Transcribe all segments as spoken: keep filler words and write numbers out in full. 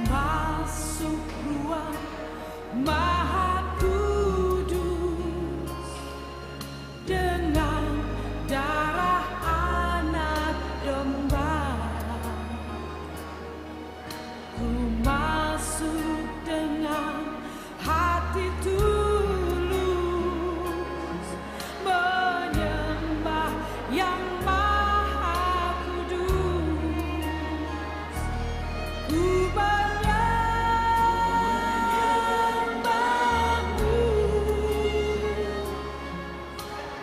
Masuk Ruang Maha Kudus dengan darah Anak Domba. Ku masuk dengan hati tulus menyembah Yang Maha Kudus. Ku menyembahmu,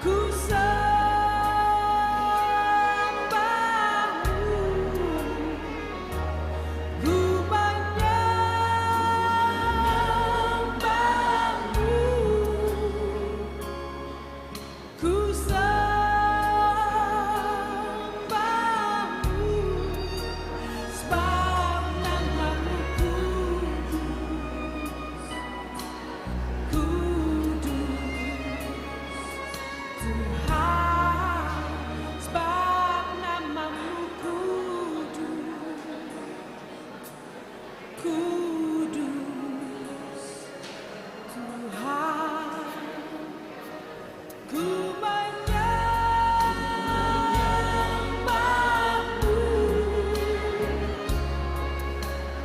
ku sembahmu, ku menyembahmu, ku sembahmu, sebab namamu kudus. Kudus, Tuhan, sebab namamu kudus. Kudus, Tuhan, ku menyembahmu,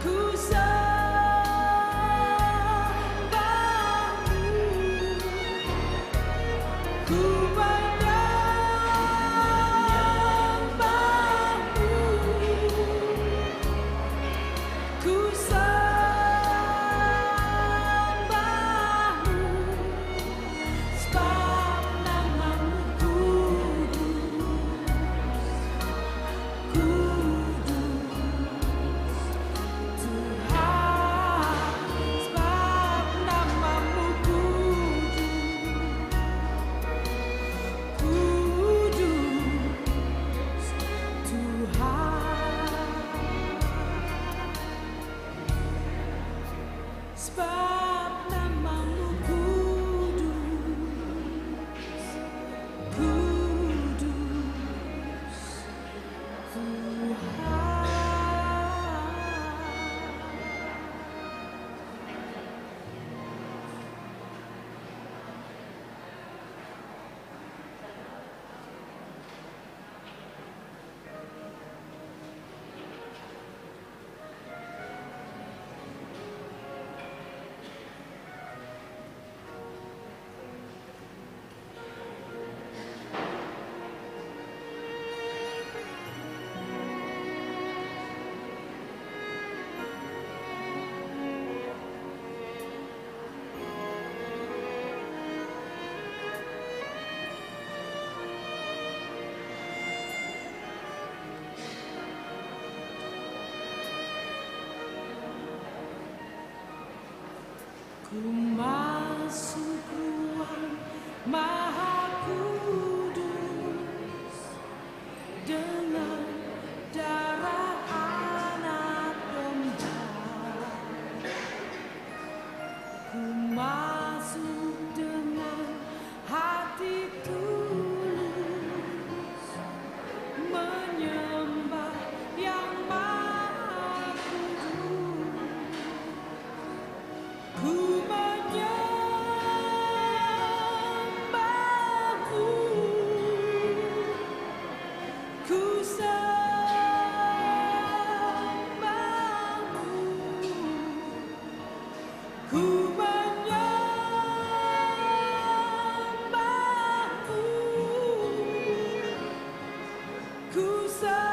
ku sembahmu, ku menyembahmu, ku sembahmu, sebab namamu kudus, kudus, Tuhan, sebab namamu kudus, kudus, Tuhan. Sebab namamu kudus, kudus, Tuhan. Ku masuk Ruang Maha Kudus dengan darah Anak Domba. Ku masuk dengan hati tulus menyembah Yang Maha Kudus. Ku menyembahmu, ku sembahmu, ku menyembahmu, ku sembahmu,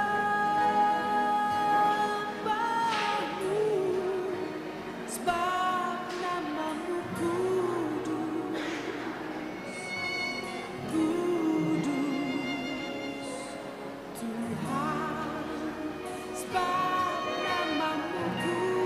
sebab namamu kudus, kudus, Tuhan, sebab namamu kudus.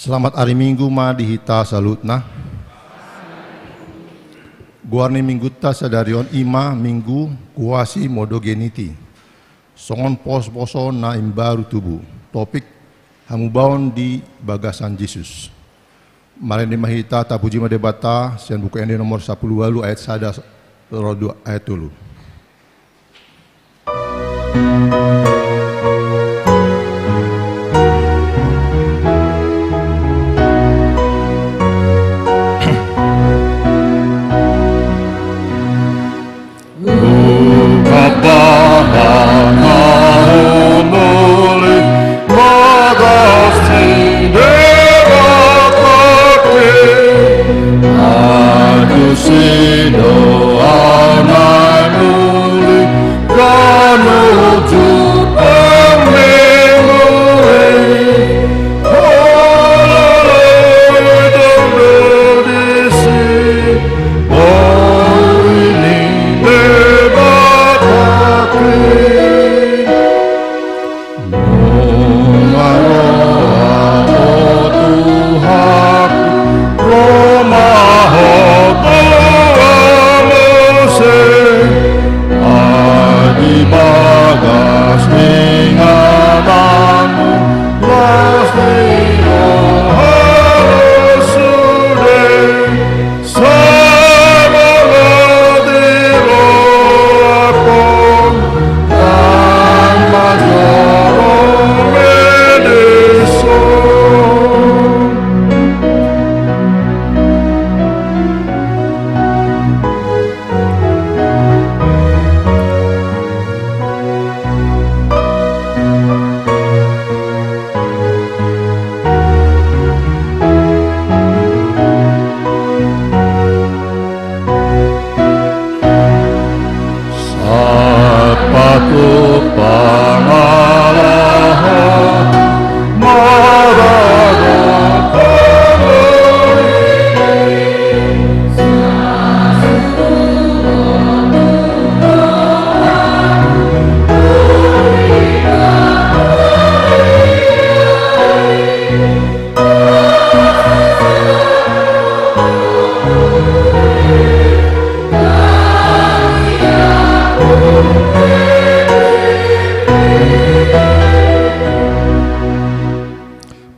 Selamat ari Minggu ma di hita saluhutna. Goar ni Minggunta sadari on i ma Minggu Quasimodogeniti. Songon posoposo na imbaru tubu. Topik: Hamubaon di bagasan Jesus. Marende ma hita, tapuji ma Debata, sian Buku Ende nomor sampulu ualu ayat sada ro dua ayat tolu.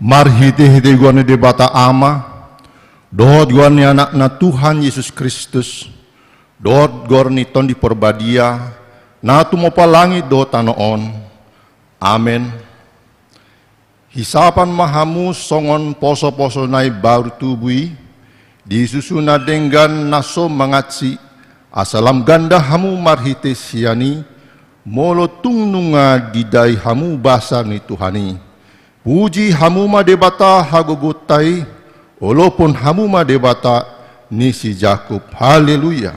Marhitehite goar ni Debata Ama, dohot goar ni Anakna Tuhan Jesus Kristus, dohot goar ni Tondi Porbadia, na tumopa langit dohot tano on. Amen. Hisapan ma hamu songon posoposo na imbaru tubu i, di susu na denggan na so mangansi, asa lam ganda hamu marhite sian i, molo tung nunga didai hamu basa ni Tuhan i. Puji hamu ma Debata hagogoonta i, olophon hamu ma Debata ni si Jakob. Haleluya.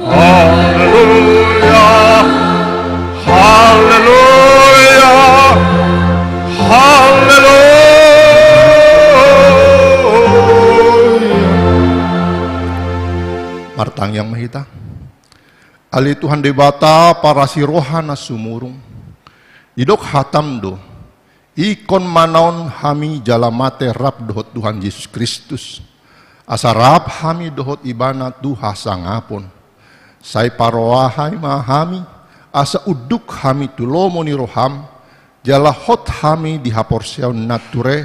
Haleluya. Haleluya. Haleluya. Martangiang ma hita. Ale Tuhan Debata, parasi roha na sumurung. Didok hatam do, ingkon manaon hami jala mate rap dohot Tuhan Jesus Kristus, asa rap hami dohot Ibana tu hasangapon. Sai paroahai ma hami, asa unduk hami tu lomo ni roham, jala hot hami di haporseaon na ture,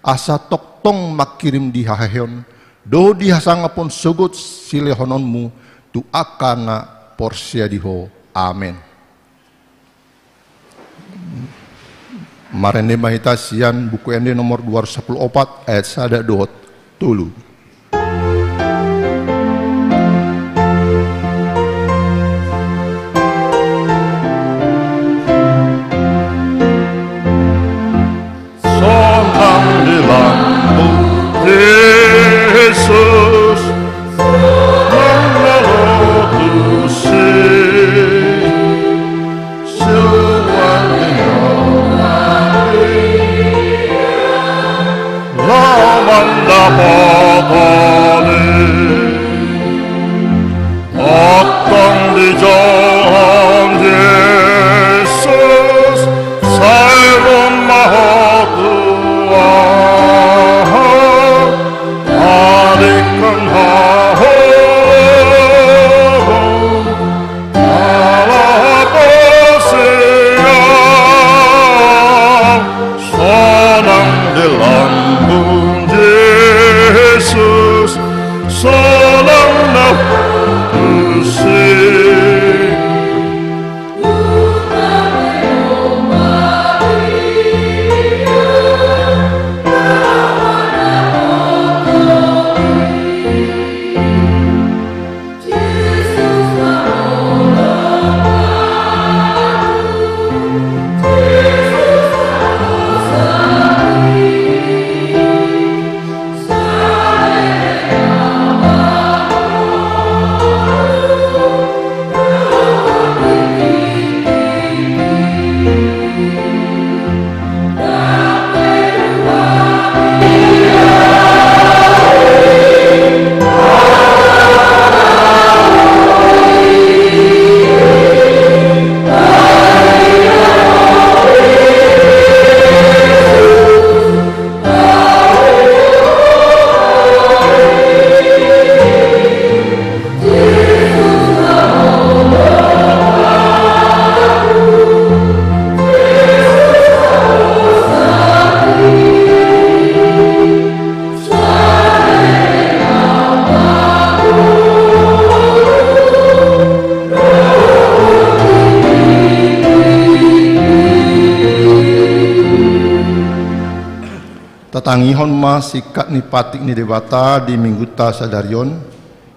asa tongtong mangkirim di haheheon dohot di hasangapon sogot silehononmu tu angka na porsea di Ho. Amen. Marende ma hita sian Buku Ende nomor dua ratus sapuluh opat ayat sada dohot tolu. Sonang di lambung Jesus, mangalo tusi. Suan ni Maria, laho mandapot Tangihon ma singkat ni patik ni Debata di Minggunta sadari on,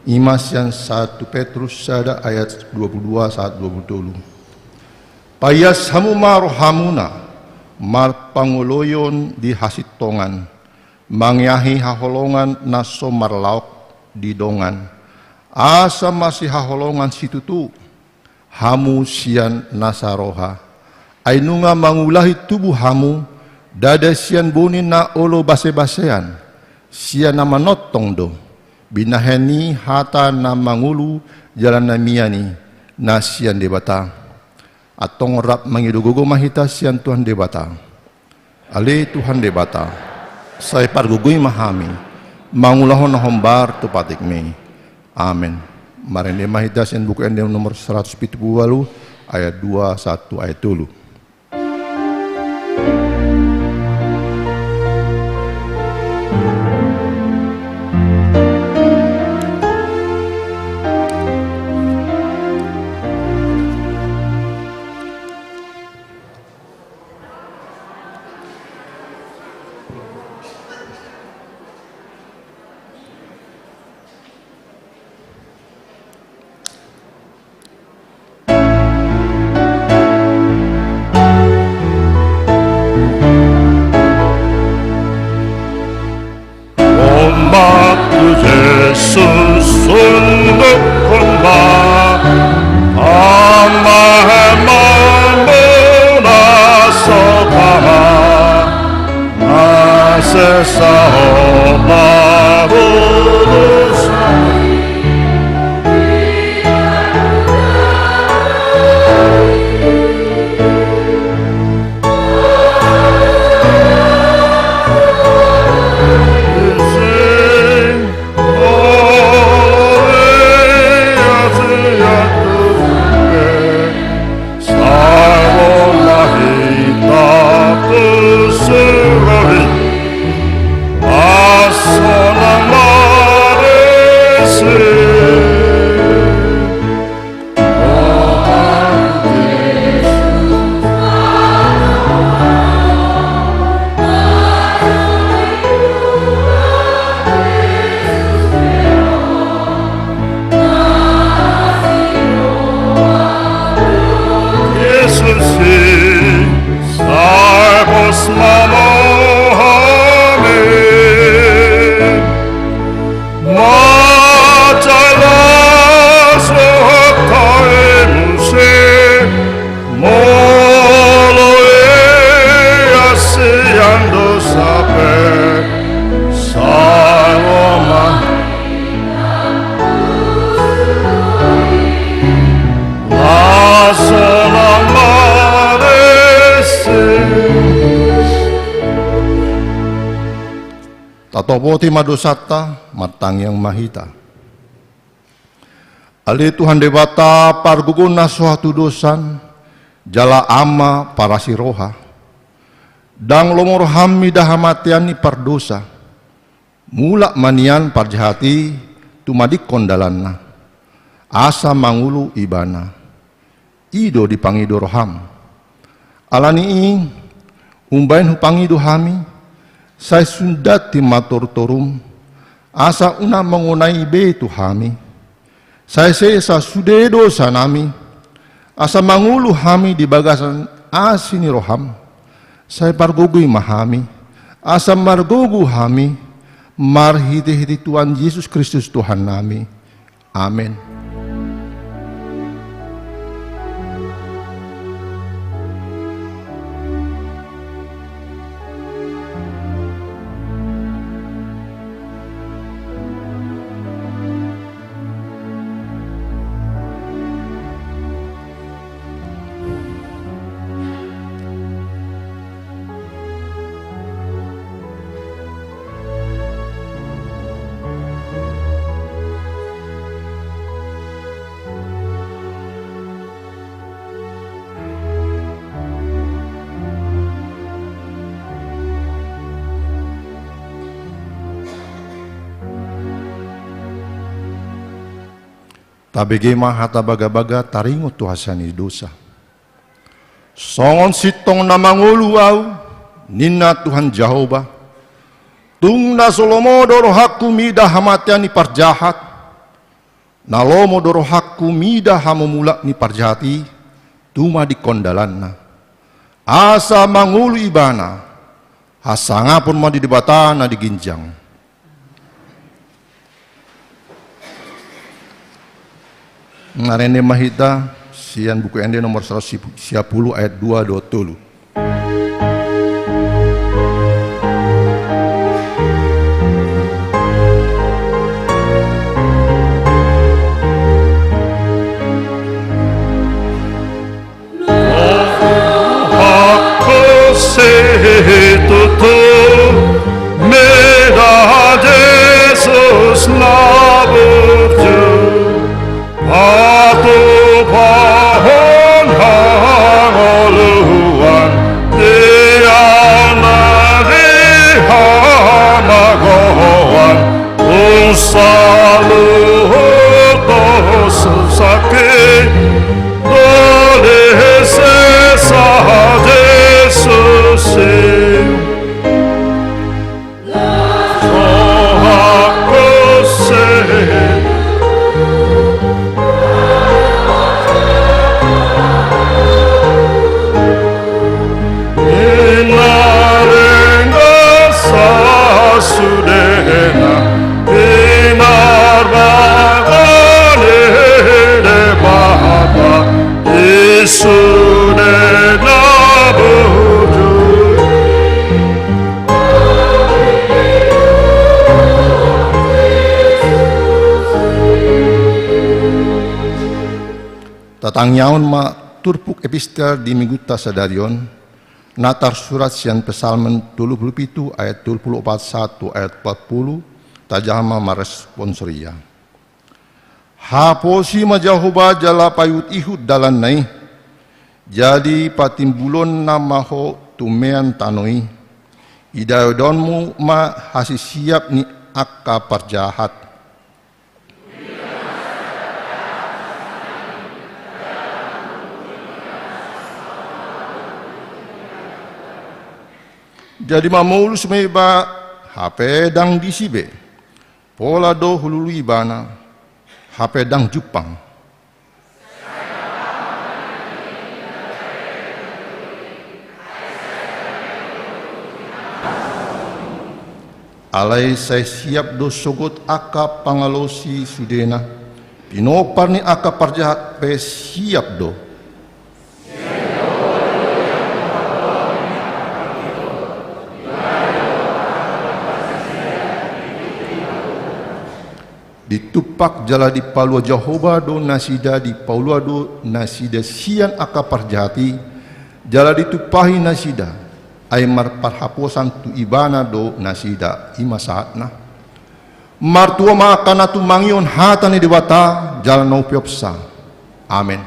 i ma sian satu Petrus sada ayat dua puluh dua sahat dua puluh tolu. Paias hamu ma rohamuna, marpangoloion di hasintongan, mangeahi haholongan na so marlaok di dongan, asa masihaholongan situtu hamu sian nasa roha. Ai nunga mangulahi tubu hamu, ndada sian boni na olo basebasean, sian na manongtong do, binahen ni hata na mangolu jala na mian i, na sian Debata. Antong rap mangido gogo ma hita sian Tuhan Debata. Ale Tuhan Debata, sai pargogoi ma hami, mangulahon na hombar tu patikmi. Amen. Marende ma hita sian Buku Ende nomor seratus pitu puluh walu, ayat dua sahat tu ayat tolu. Omak tu Jesus sunduk omak, omak omak muna sopama, na sesa omak urusan. Jesus i, sai pos ma hami. Majalah sohot ai muse, molo ia sian dosa pe, sai ro ma. Tatopoti ma dosanta, martangiang ma hita. Ale Tuhan Debata, pargogo na so hatudosan, jala Ama parasi roha. Ndang lomo roham mida hamatean ni pardosa. Mulak ma nian parjahat i tumadingkon dalanna, asa mangolu ibana. I do dipangido roham. Ala ni i, umbahen hupangido hami, sai sundat hami ma torutorum, asa unang mangonai be tu hami. Sai sesa sude dosanami, asa mangolu hami di bagasan asi ni roham. Sai pargogoi ma hami, asa margogo hami, marhitehite Tuhan Jesus Kristus Tuhannami. Amen. Tabege ma hata bagabaga taringot tu hasea ni dosa. Songon sintong na mangolu ahu, ninna Tuhan Jahowa, Tung na so lomo do rohangku mida hamatean ni parjahat, na lomo do rohangku mida hamumulak ni parjahat i, tumadingkon dalanna. Asa mangolu ibana, hasangapon ma di Debata na di ginjang. Marende ma hita sian Buku Ende nomor saratus sia pulu ayat dua dohot tolu. Rohangku situtu mida Jesus na burju, patupahon hangoluan, Ia na di hamagoan, tung saluhut do sangkap i, doli sesa Jesus i. Rohangku si Inareng sasudena, inareng bangani Debata, i sude na burju. Tatangiangkon ma turpuk epistel di Minggunta sadari on, na tarsurat sian Psalmen tolu pulu pitu ayat tolu pulu opat sahat tu ayat opat pulu, tajaha ma maresponsor ia. Haposi ma Jahowa jala paihutihut dalanna i, jadi patimbulonna ma ho tumean tano i, idaonmu ma hasisiap ni angka parjahat. Jadi mamolus ma iba, hape ndang disi be. Pola do hulului ibana, hape ndang jumpang. Alai sai siap do sogot angka pangalaosi sudena, pinompar ni angka parjahat pe siap do. Ditumpak jala dipalua Jahowa do nasida, dipalua do nasida sian angka parjahat i, jala ditumpahi nasida, ai marparhaposan tu ibana do nasida, i ma sahatna. Martua ma angka na tumangihon hata ni Debata jala na umpeopsa. Amen.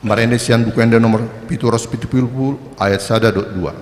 Marende sian Buku Ende nomor pitu ratus pitu pulu ayat sada dohot dua.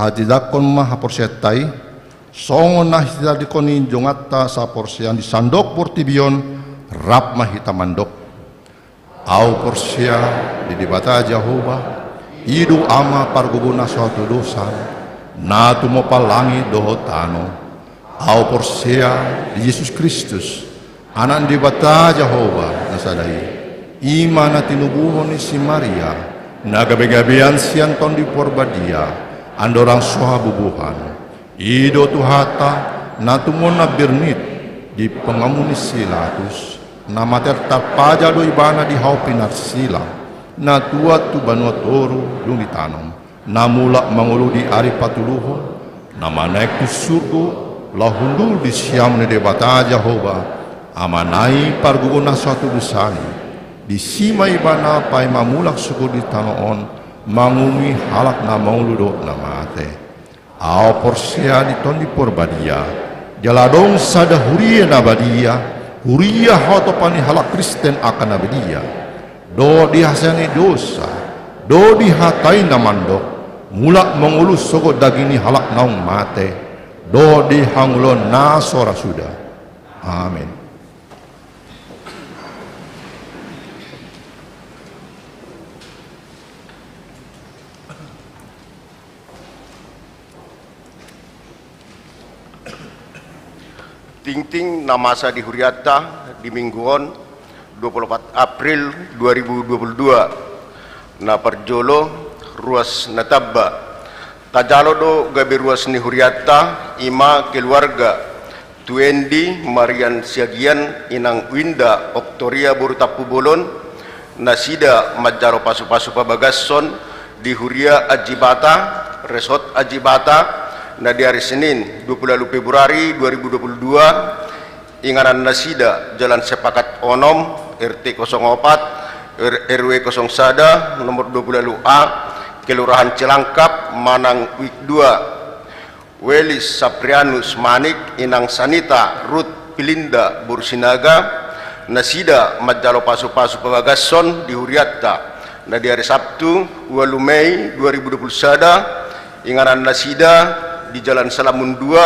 Tatindangkon ma haporseaonta i, songon na hitindangkon ni jonganta saporseaon di sandok portibi on, rap ma hita mandok. Ahu porsea di Debata Jahowa, i do Ama pargogo na so hatudosan, na tumompa langit dohot tano. Ahu porsea di Jesus Kristus, Anak ni Debata Jahowa na sada i, i ma na tinubuhon ni si Maria, na gabegabean sian Tondi Porbadia, andorang so habubuhan. I do Tuhanta, na tumundalhon na bernit di pangamu ni si Pilatus, na mate tarpajal do ibana di hau pinarsila, na tuat tu banua toru dung ditanom, na mulak mangolu di ari patoluhon, na manaek tu surgo, laho hundul di siamun ni Debata Jahowa, Amana i pargogo na so hatudosan i, disi ma ibana paima mulak sogot di tano on, mangumumi halak na mangolu dohot na mate. Ahu porsea di Tondi Porbadia, jala adong sada huria na badia, huria hatopan ni halak Kristen angka na badia. Dohot di hasesaan ni dosa, dohot di hata i na mandok, mulak mangolu sogot daging ni halak naung mate, dohot di hangoluan na so ra suda. Amen. Tingting na masa di hurianta di minggu on, dua puluh opat April dua ribu dua puluh dua. Na parjolo, ruas na tamba. Tajalo do gabe ruas ni hurianta, i ma keluarga tu Endi Marian Siagian, Inang Winda Oktoria boru Tampubolon, nasida manjalo pasupasu pabagason di huria Ajibata, Resort Ajibata, na di ari Senin dua puluh ualu Februari dua ribu dua puluh dua, inganan nasida Jalan Sepakat onom, R T kosong opat, R-, R W kosong sada, nomor dua puluh ualu A, Kelurahan Cilangkap, Manang Wik dua. Welis Saprianus Manik, Inang Sanita Rut Pilinda boru Sinaga, nasida manjalo pasupasu pabagason di hurianta, na di ari Sabtu, ualu Mei dua ribu dua puluh sada, inganan nasida di Jalan Salamun dua,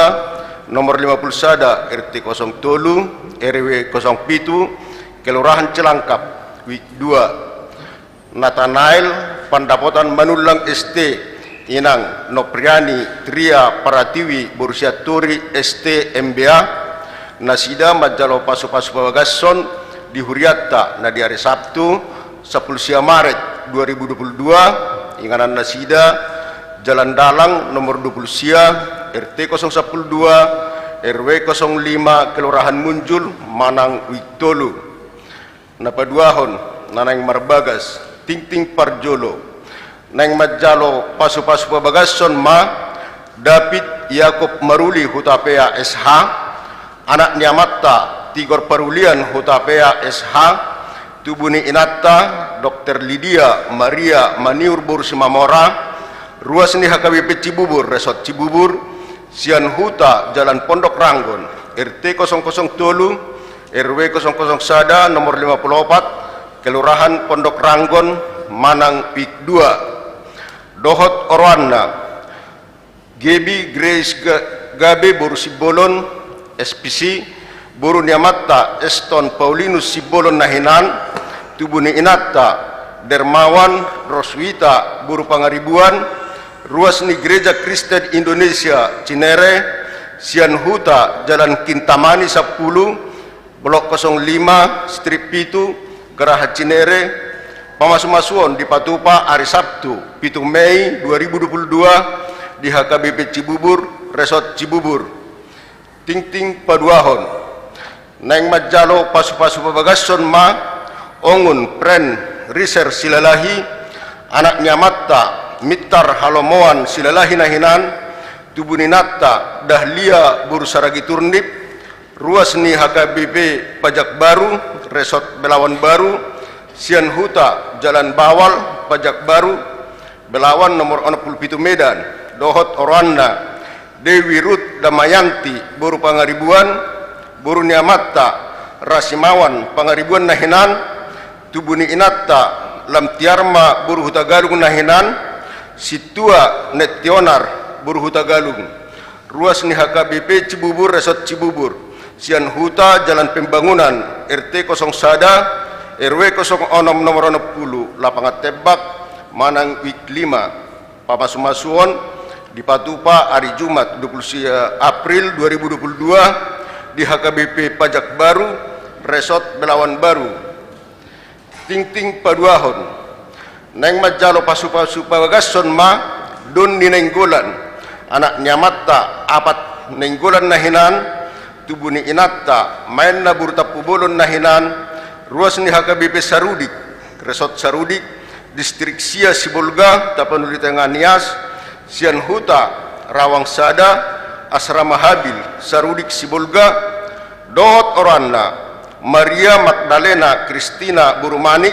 nomor lima puluh sada, R T kosong tolu, R W kosong pitu, Kelurahan Cilangkap, Wik dua. Natanael Pandapotan Manullang S T, Inang Nopriani Tria Pratiwi boru Sianturi S T, M B A, nasida manjalo pasupasu pabagason di hurianta, na di ari Sabtu, sampulu sia Maret dua ribu dua puluh dua, inganan nasida Jalan Dalang nomor dua puluh sia, R T kosong sampulu dua, R W kosong lima, Kelurahan Munjul, Manang Wik tolu. Na paduahon, na naeng marbagas, tingting parjolo. Naeng manjalo pasupasu pabagason ma David Yakob Maruli Hutapea S H, anak ni amanta Tigor Parulian Hutapea S H, tubu ni inanta Dokter Lidia Maria Maniur boru Simamora, ruas ni H K B P Cibubur, Resort Cibubur, sian huta Jalan Pondok Ranggon, R T kosong kosong tolu, R W kosong kosong sada, nomor lima puluh opat, Kelurahan Pondok Ranggon, Manang Wik dua. Dohot oroanna, Gebi Grace Ga-, Gabe boru Simbolon, S P C, boru ni amanta Eston Paulinus Simbolon na hinan, tubu ni inanta Dermawan Roswita boru Pangaribuan, ruas ni Gereja Kristen Indonesia Cinere, sian huta Jalan Kintamani sampulu, Blok kosong lima, Strip pitu, Garaha Cinere, pamasumasuon dipatupa ari Sabtu, pitu Mei dua ribu dua puluh dua, di H K B P Cibubur, Resort Cibubur. Tingting paduahon. Naeng manjalo pasupasu pabagason ma Ongun Pren Riser Silalahi, anak ni amanta Mittar Halomoan Silalahi na hinan, tubu ni inanta Dahlia boru Saragi Turnip, ruas ni H K B P Pajak Baru, Resort Belawan Baru, sian huta Jalan Bawal, Pajak Baru, Belawan nomor onom pulu pitu Medan, dohot oroanna, Dewi Ruth Damayanti boru Pangaribuan, boru ni amanta Rasimawan Pangaribuan na hinan, tubu ni inanta Lamtiarma boru Hutagalung na hinan, sintua Netionar boru Hutagalung. Ruas ni H K B P Cibubur, Resort Cibubur, sian Huta Jalan Pembangunan, R T kosong sada, R W kosong onom, nomor onom pulu, Lapangan Tembak, Manang, Wik lima. Pamasumasuon dipatupa ari Jumat dua pulu sia April dua ribu dua pulu dua di H K B P Pajak Baru, Resort Belawan Baru. Tingting paduahon. Naeng manjalo pasupasu pagashon ma don ni Nainggolan, anak ni amanta Apat Nainggolan na hinan, tubu ni inanta Maen na boru Tampubolon na hinan, ruas ni H K B P Sarudik, Resort Sarudik, Distrik sia Sibolga, Tapanuli Tengah Nias, sian Huta Rawang sada, Asrama Habil, Sarudik Sibolga, dohot oroanna, Maria Magdalena Kristina boru Manik,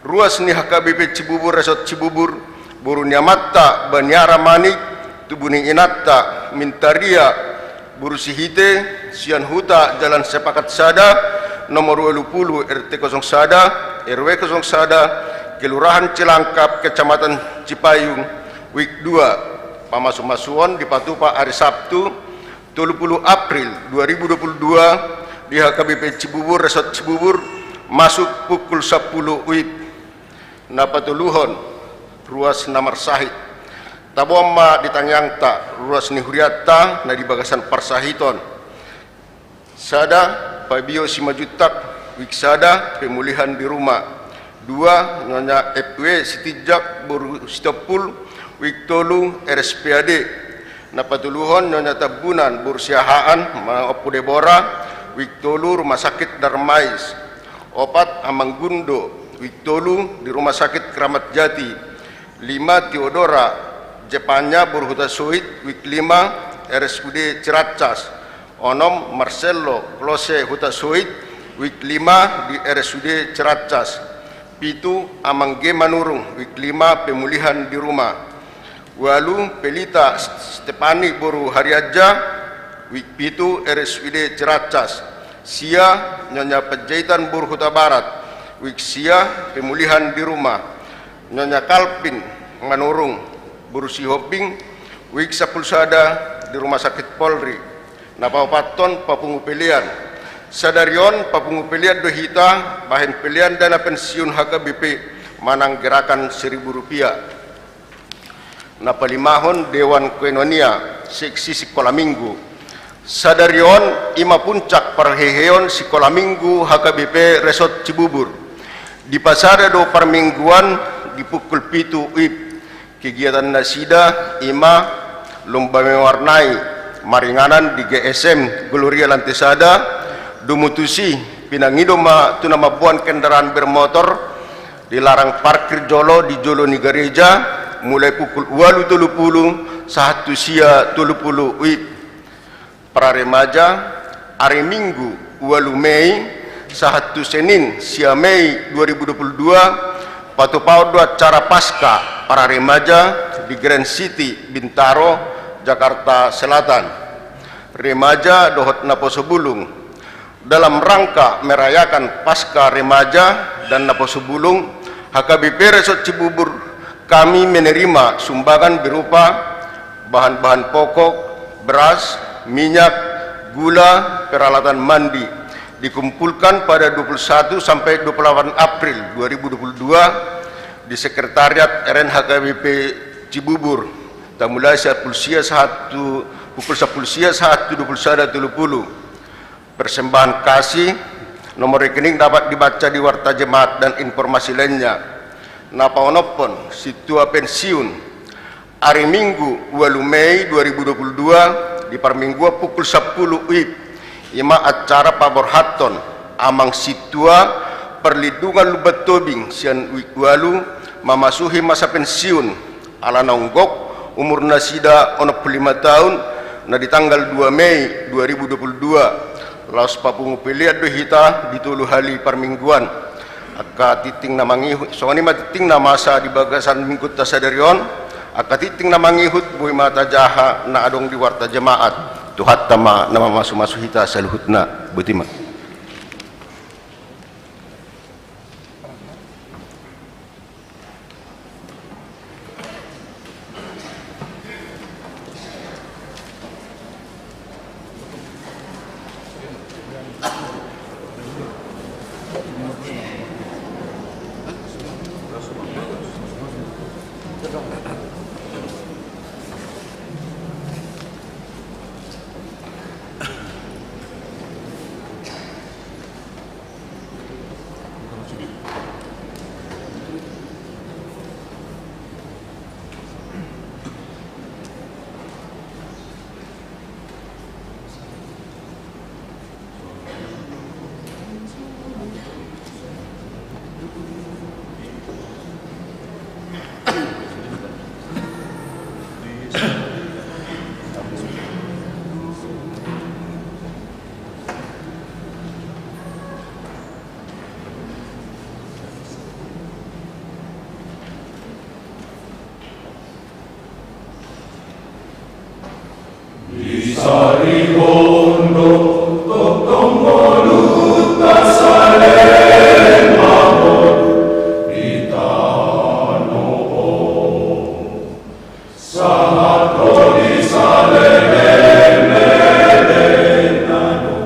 ruas ni H K B P Cibubur, Resort Cibubur, boru ni amanta Baniara Manik, tubu ni inanta Mintaria boru Sihite, sian Huta Jalan Sepakat sada, nomor ualu pulu, R T kosong sada, R W kosong sada, Kelurahan Cilangkap, Kecamatan Cipayung, Wik dua. Pamasumasuon dipatupa ari Sabtu, tolu pulu April dua ribu dua pulu dua, di H K B P Cibubur, Resort Cibubur, masuk pukul sampulu wib. Na patoluhon, ruas na marsahit. Taboan ma di tangiangta ruas ni hurianta na di bagasan parsahiton. Sada, Fabio Simanjuntak, Wik sada, pemulihan di rumah. Dua, Nyonya F W Sitinjak boru Sitompul, Wik tolu, R S P A D. Na patoluhon, Nyonya Tambunan boru Siahaan, Manang Ompu Debora, Wik tolu, Rumah Sakit Darmais. Opat, Amang Gundo, Wik tolu, di Rumah Sakit Kramat Jati. Lima, Teodora Jepanya boru Hutasoit, Wik lima, R S U D Ciracas. Onom, Marcello Klose Hutasoit, Wik lima, di R S U D Ciracas. Pitu, Amang G Manurung, Wik lima, pemulihan di rumah. Ualu, Pelita Stepani boru Harianja, Wik pitu, R S U D Ciracas. Sia, Nyonya Panjaitan boru Hutabarat, Wik sia, pemulihan di rumah. Nyonya Kalvin Manurung boru Sihombing, Wik sampulu sada, di Rumah Sakit Polri. Na paopathon, papungu pelean. Sadari on papungu pelean do hita bahen pelean dana pensiun H K B P manang gerakan seribu rupiah. Na palimahon, Dewan Koinonia Seksi Sikola Minggu. Sadari on i ma puncak parheheon Sikola Minggu H K B P Resort Cibubur. Dipasada do parmingguan di pukul pitu wib. Kegiatan nasida i ma lomba mewarnai, maringanan di G S M Gloria Lantai Sada, domu tusi pinangido ma tu na mamboan kendaraan bermotor, dilarang parkir jolo di jolo ni gareja, mulai pukul ualu tolu pulu sahat tu sia tolu pulu wib. Pararemaja, ari Minggu ualu Mei sahat tu Senin sia Mei dua ribu dua puluh dua, patupaon do acara Paska pararemaja di Grand City Bintaro, Jakarta Selatan. Remaja dohot naposo bulung. Dalam rangka merayakan Paska Remaja dan Naposo Bulung, H K B P Resort Cibubur, kami menerima sumbangan berupa bahan-bahan pokok, beras, minyak, gula, peralatan mandi, dikumpulkan pada dua puluh satu sampai dua puluh delapan April dua ribu dua puluh dua di Sekretariat R N H K B P Cibubur. Tamulai sahat pukul sia sahat tu, pukul sampulu sia sahat tu dua puluh sada tolu pulu. Persembahan kasih, nomor rekening dapat dibaca di warta jemaat dan informasi lainnya. Na paonomhon, sintua pensiun. Ari Minggu ualu Mei dua ribu dua puluh dua, di parmingguan pukul sampulu wib, i ma acara paborhathon amang sintua perlindungan Lumban Tobing sian Wik ualu mamasuhi masa pensiun. Ala naung gok umurnasida onom pulu lima taon, na di tanggal dua Mei dua ribu dua puluh dua, laos papungu pelean do hita di tolu hali parmingguan. Angka tingting na mangihut, songon i ma tingting na masa di bagasan minggunta sadari on. Angka tingting na mangihut boi ma tajaha na adong di warta jemaat. Tuhanta ma na mamasumasu hita saluhutna. Boti ma. Disarihon do tongtong ngolunta saleleng mangolu di tano on. Sahat ro di saleleng lelengna do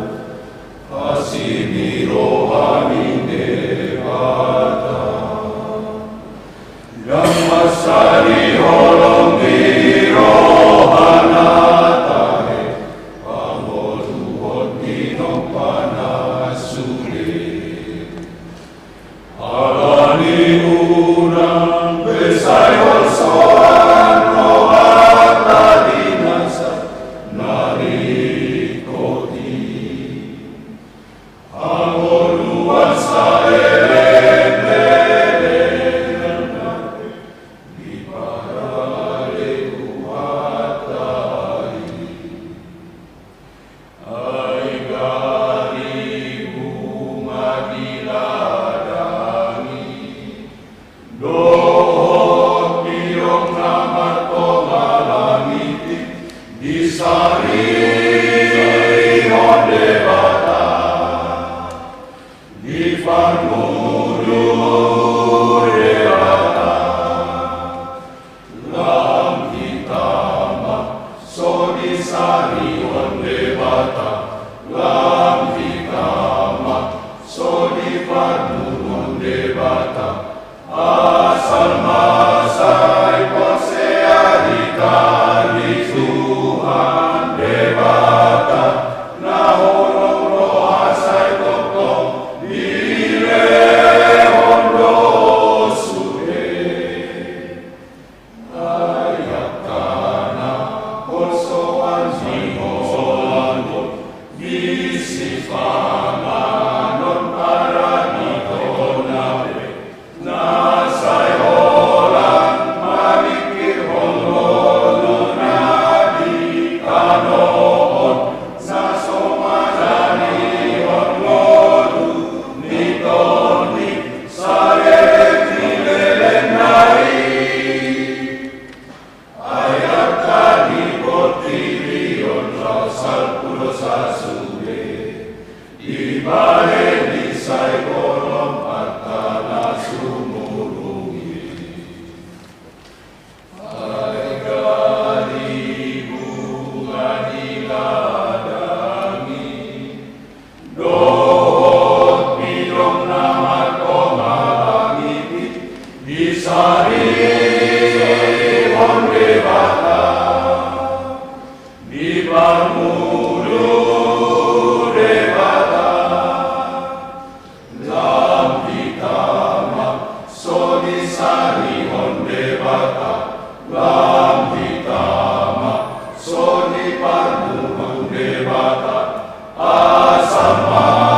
asi ni roha ni Debata. Ndang mansai holong di rohana tahe pangoluhon pinompana sude. Alani unang be sai holsoan rohanta di nasa na ringkot i. Hangoluan saleleng-lelengna di parale Tuhanta i. Ai gari bunga di ladang i, dohot pidong na martonga langit i, disarihon Debata. Diparmudu Debata. Lam hita ma so disarihon Debata. Lam hita ma so diparmuduhon Debata. Asal ma sai porsea hita di Tuhan Debata, na holong roha sai tongtong dilehon do sude. Ai angka na holsoan ni holong on, disi panganon parani tona be. Na sai holan mamingkirhon ngoluna di tano on, na so manjadihon ngolu ni Tondi saleleng ni lelengna i. Ai angka di portibi on laos salpu dosa sude, dibahen i sai bolon arta na sumurung i. Ai gari bunga di ladang i, dohot pidong na martonga langit i, disarihon Debata. Diparmudu Debata. Lam hita ma so disarihon Debata. Lam hita ma so diparmudu Debata. Asa ma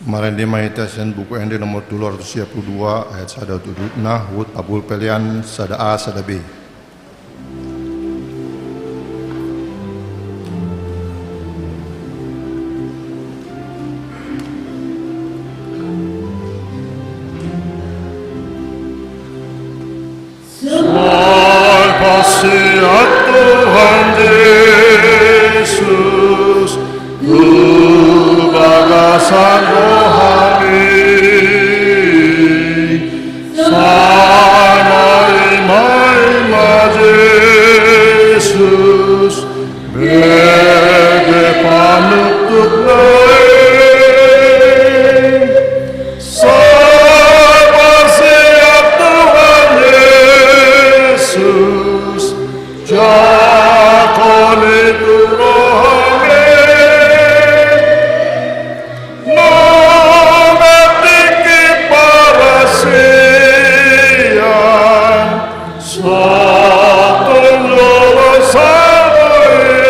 Marende ma hita sian Buku Ende nomor tolu ratus sia pulu dua, ayat sada tu dua pulu, huhut pabulus pelean sada A sada B. Sai pasian Tuhan Jesus tu bagasan rohami. Sai maima-ima Jesus, bege panutupna i. Sai pasian Tuhan Jesus, jangkon i tu rohami. Nunga tingki parasian, sahat tu joloan salpu i.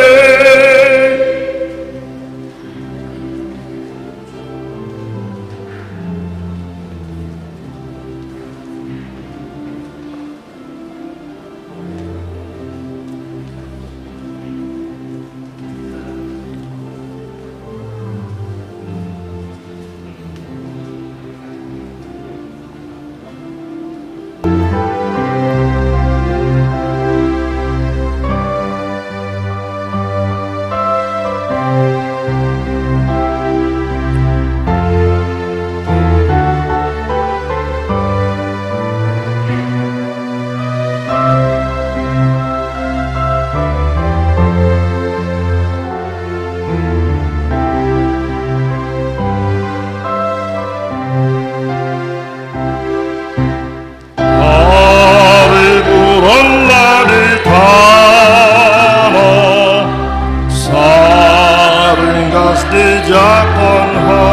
Hariburon na di tano, sai ringgas dijangkon Ho.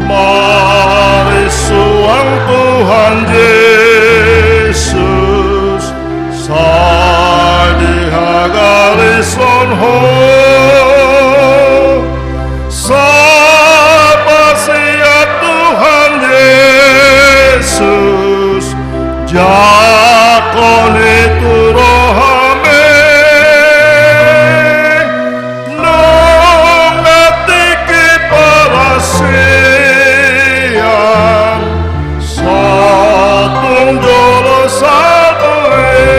Marisuang Tuhan Jesus, sai dihagarishon Ho. Sai pasian Tuhan Jesus, jangkon i tu rohami. Nunga tingki parasian, sahat tu joloan salpu i.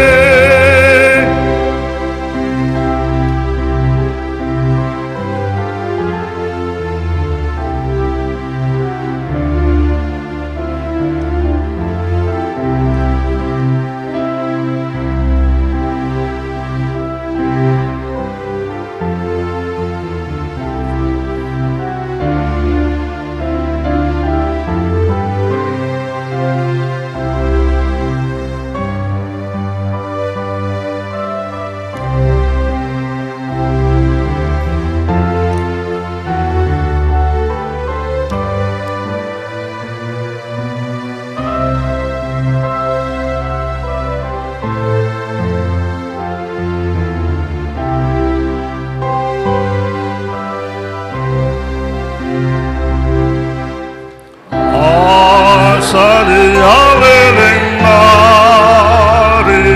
Asa di ari leleng nari,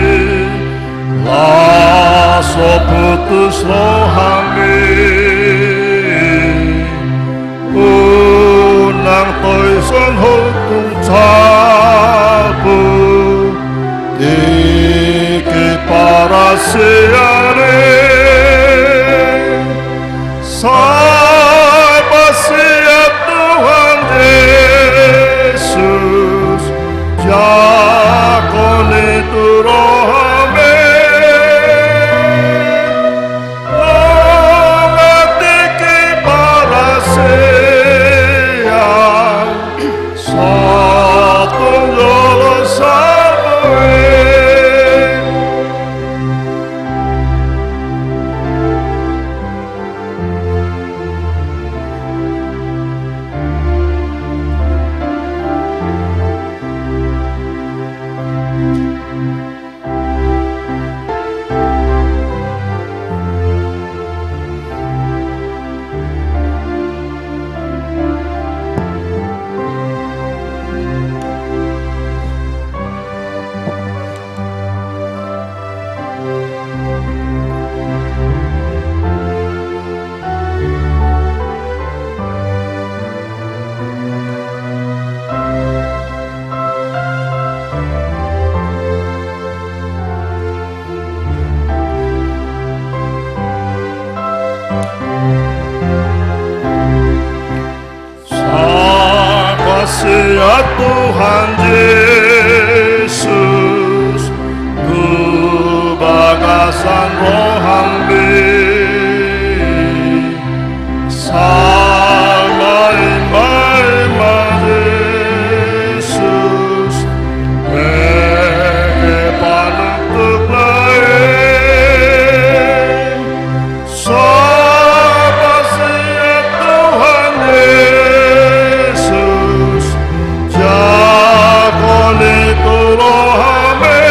laos so putus rohami. Unang toison Ho tung salpu, tingki parasian i. Sai pasian Tuhan Jesus, jangkon i tu rohami. Nunga tingki parasian, sahat tu joloan salpu i. Tuhan Jesus, tu bagasan rohangmi, salai ma, ima Jesus, mege panuntuk na i. Saba sian Tuhan Jesus, jangkon i tu rohami.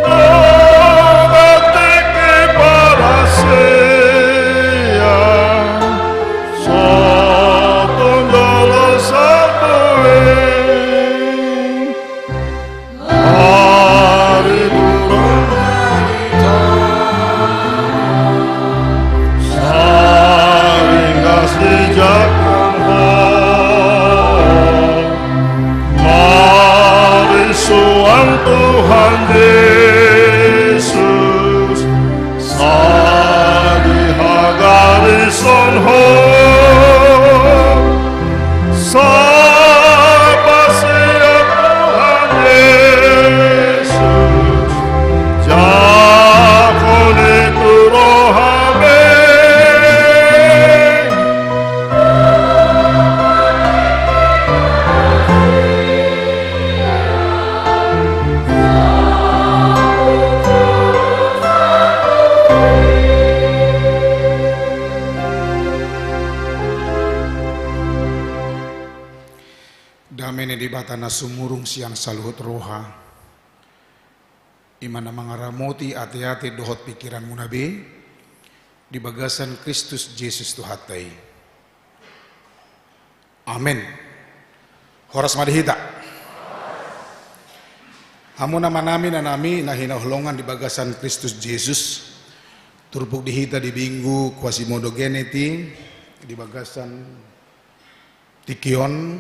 Nunga tingki parasian, so tung jolo sapuin. Ari turun, saringgas dijangkon Ho, marisuang Tuhan Jesus, sadi hagarison Ho. Saba sian Tuhan Jesus, jangkon i tu rohami. Dame ni Debata na sumurung sian saluhut roha, i ma na mangaramoti ateate dohot pingkiranmuna be di bagasan Kristus Jesus Tuhanta i. Amen. Horas ma di hita. Hamu amanami, inanami na hinaholongan di bagasan Kristus Jesus, turpuk di hita di Minggu Quasimodogeniti di bagasan tingki on,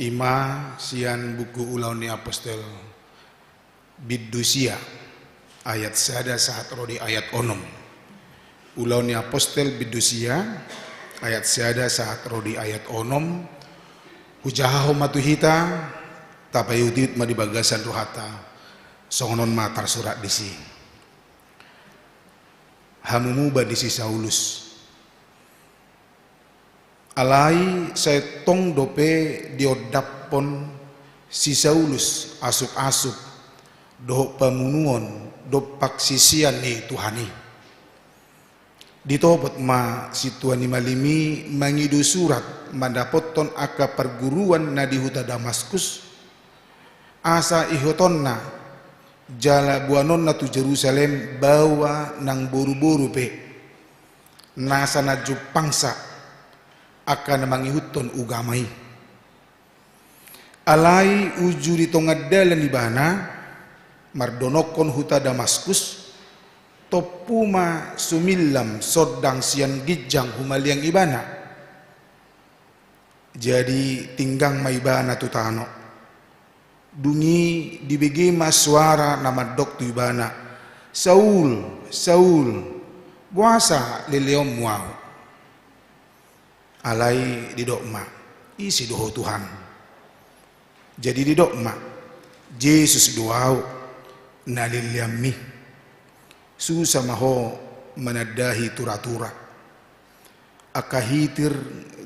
i ma sian buku Ulaon ni Apostel bindu sia, ayat sada sahat ro di ayat onom. Ulaon ni Apostel bindu sia, ayat sada sahat ro di ayat onom. Hujahahon ma tu hita, tapaihutihut ma di bagasan rohanta. Songon on ma tarsurat disi. Hamu muba ni si Saulus. Alai sai tong dope diondaphon si Saulus asupasup dohot pamunuon dompak sisean ni Tuhan i. Ditopot ma sintua ni malim i mangido surat mandapothon angka parguruan na di huta Damaskus, asa ihotonna jala boanonna tu Jerusalem baoa nang boruboru pe, nasa na jumpangsa angka na mangihuthon ugama i. Alai uju di tonga dalan ibana mardonokkon huta Damaskus, tompu ma sumillam sondang sian ginjang humaliang ibana. Jadi tinggang ma ibana tu tano. Dung i dibege ma suara na mandok tu ibana, "Saul, Saul, boasa leleonmu ahu?" Alai didok ma, "Ise do ho, Tuhan?" Jadi didok ma, "Jesus do ahu, na leleanmi. Susa ma ho manandahi turatura." Angka hitir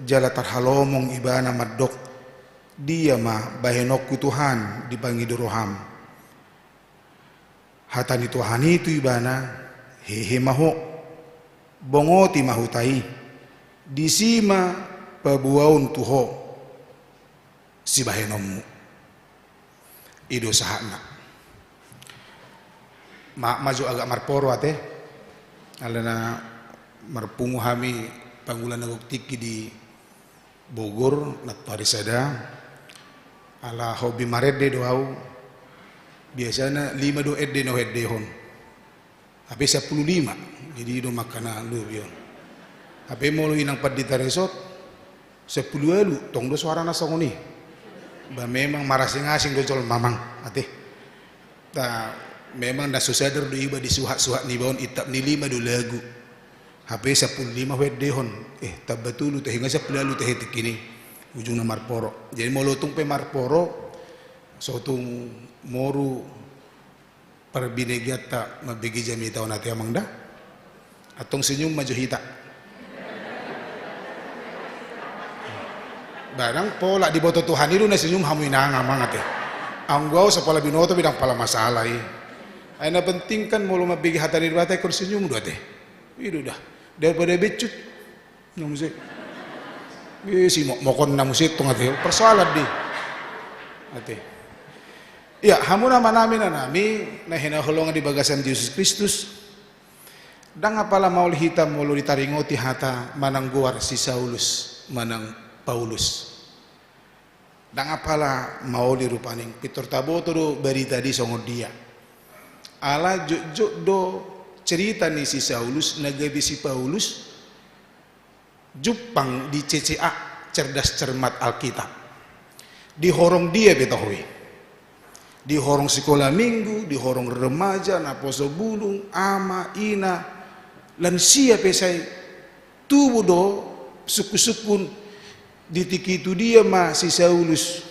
jala tarhalomong ibana mandok, "Dia ma bahenonku, Tuhan, dipangido roham?" Hata ni Tuhan i tu ibana, "Hehe ma ho, bongoti ma huta i, disi ma paboaon tu ho sibahenonmu." I do sahatna. Maaf ma jo agak marporo ate, alana marpungu hami pangula na gok tingki di Bogor, nantoari sada, ala hobi marende do ahu, biasana lima do ende na huendehon. Hape sampulu lima, jadi i do mangkana lobi on. Hape molo inang pandita resort, sampulu ualu, tong do suarana songon i. Ba memang marasing-asing do jolma amang, ate. Ta, memang na so sadar do iba di suhat-suhat niba on, intap ni lima do lagu. Hape sampulu lima huendehon, eh, tamba tolu tahe, nga sampulu ualu tahe tingki i. Ujungna marporo. Jadi molo tung pe marporo, so tung moru parbinegeanta mambege jamita on ate amang da. Antong senyum ma jo hita. Ba ndang pola diboto Tuhan i do na senyum hamu inang amang ate. Anggo au so pola binoto pe ndang pola masalah i. Ai na penting kan molo mambege hata ni Debata ingkon senyum do ate. I do da. Daripada becut. Na muse. Eh, simokmokon na muse tong ate. Persoalan di. Ate. Ia, hamu na manami na nami, na hinaholongan di bagasan Jesus Kristus. Ndang apala maol hita molo ditaringoti hata manang goar si Saulus manang Paulus. Ndang apala maol i rupani, pintor taboto do barita di songon dia. Ala jotjot do cerita ni si Saulus na gabe si Paulus, jumpang di C C A, Cerdas Cermat Alkitab. Di horong dia be toho i. Di horong sikola minggu, di horong remaja, naposo bulung, ama, ina, lansia pe sai tubu do sungkunsungkun. Di tingki tu dia ma si Saulus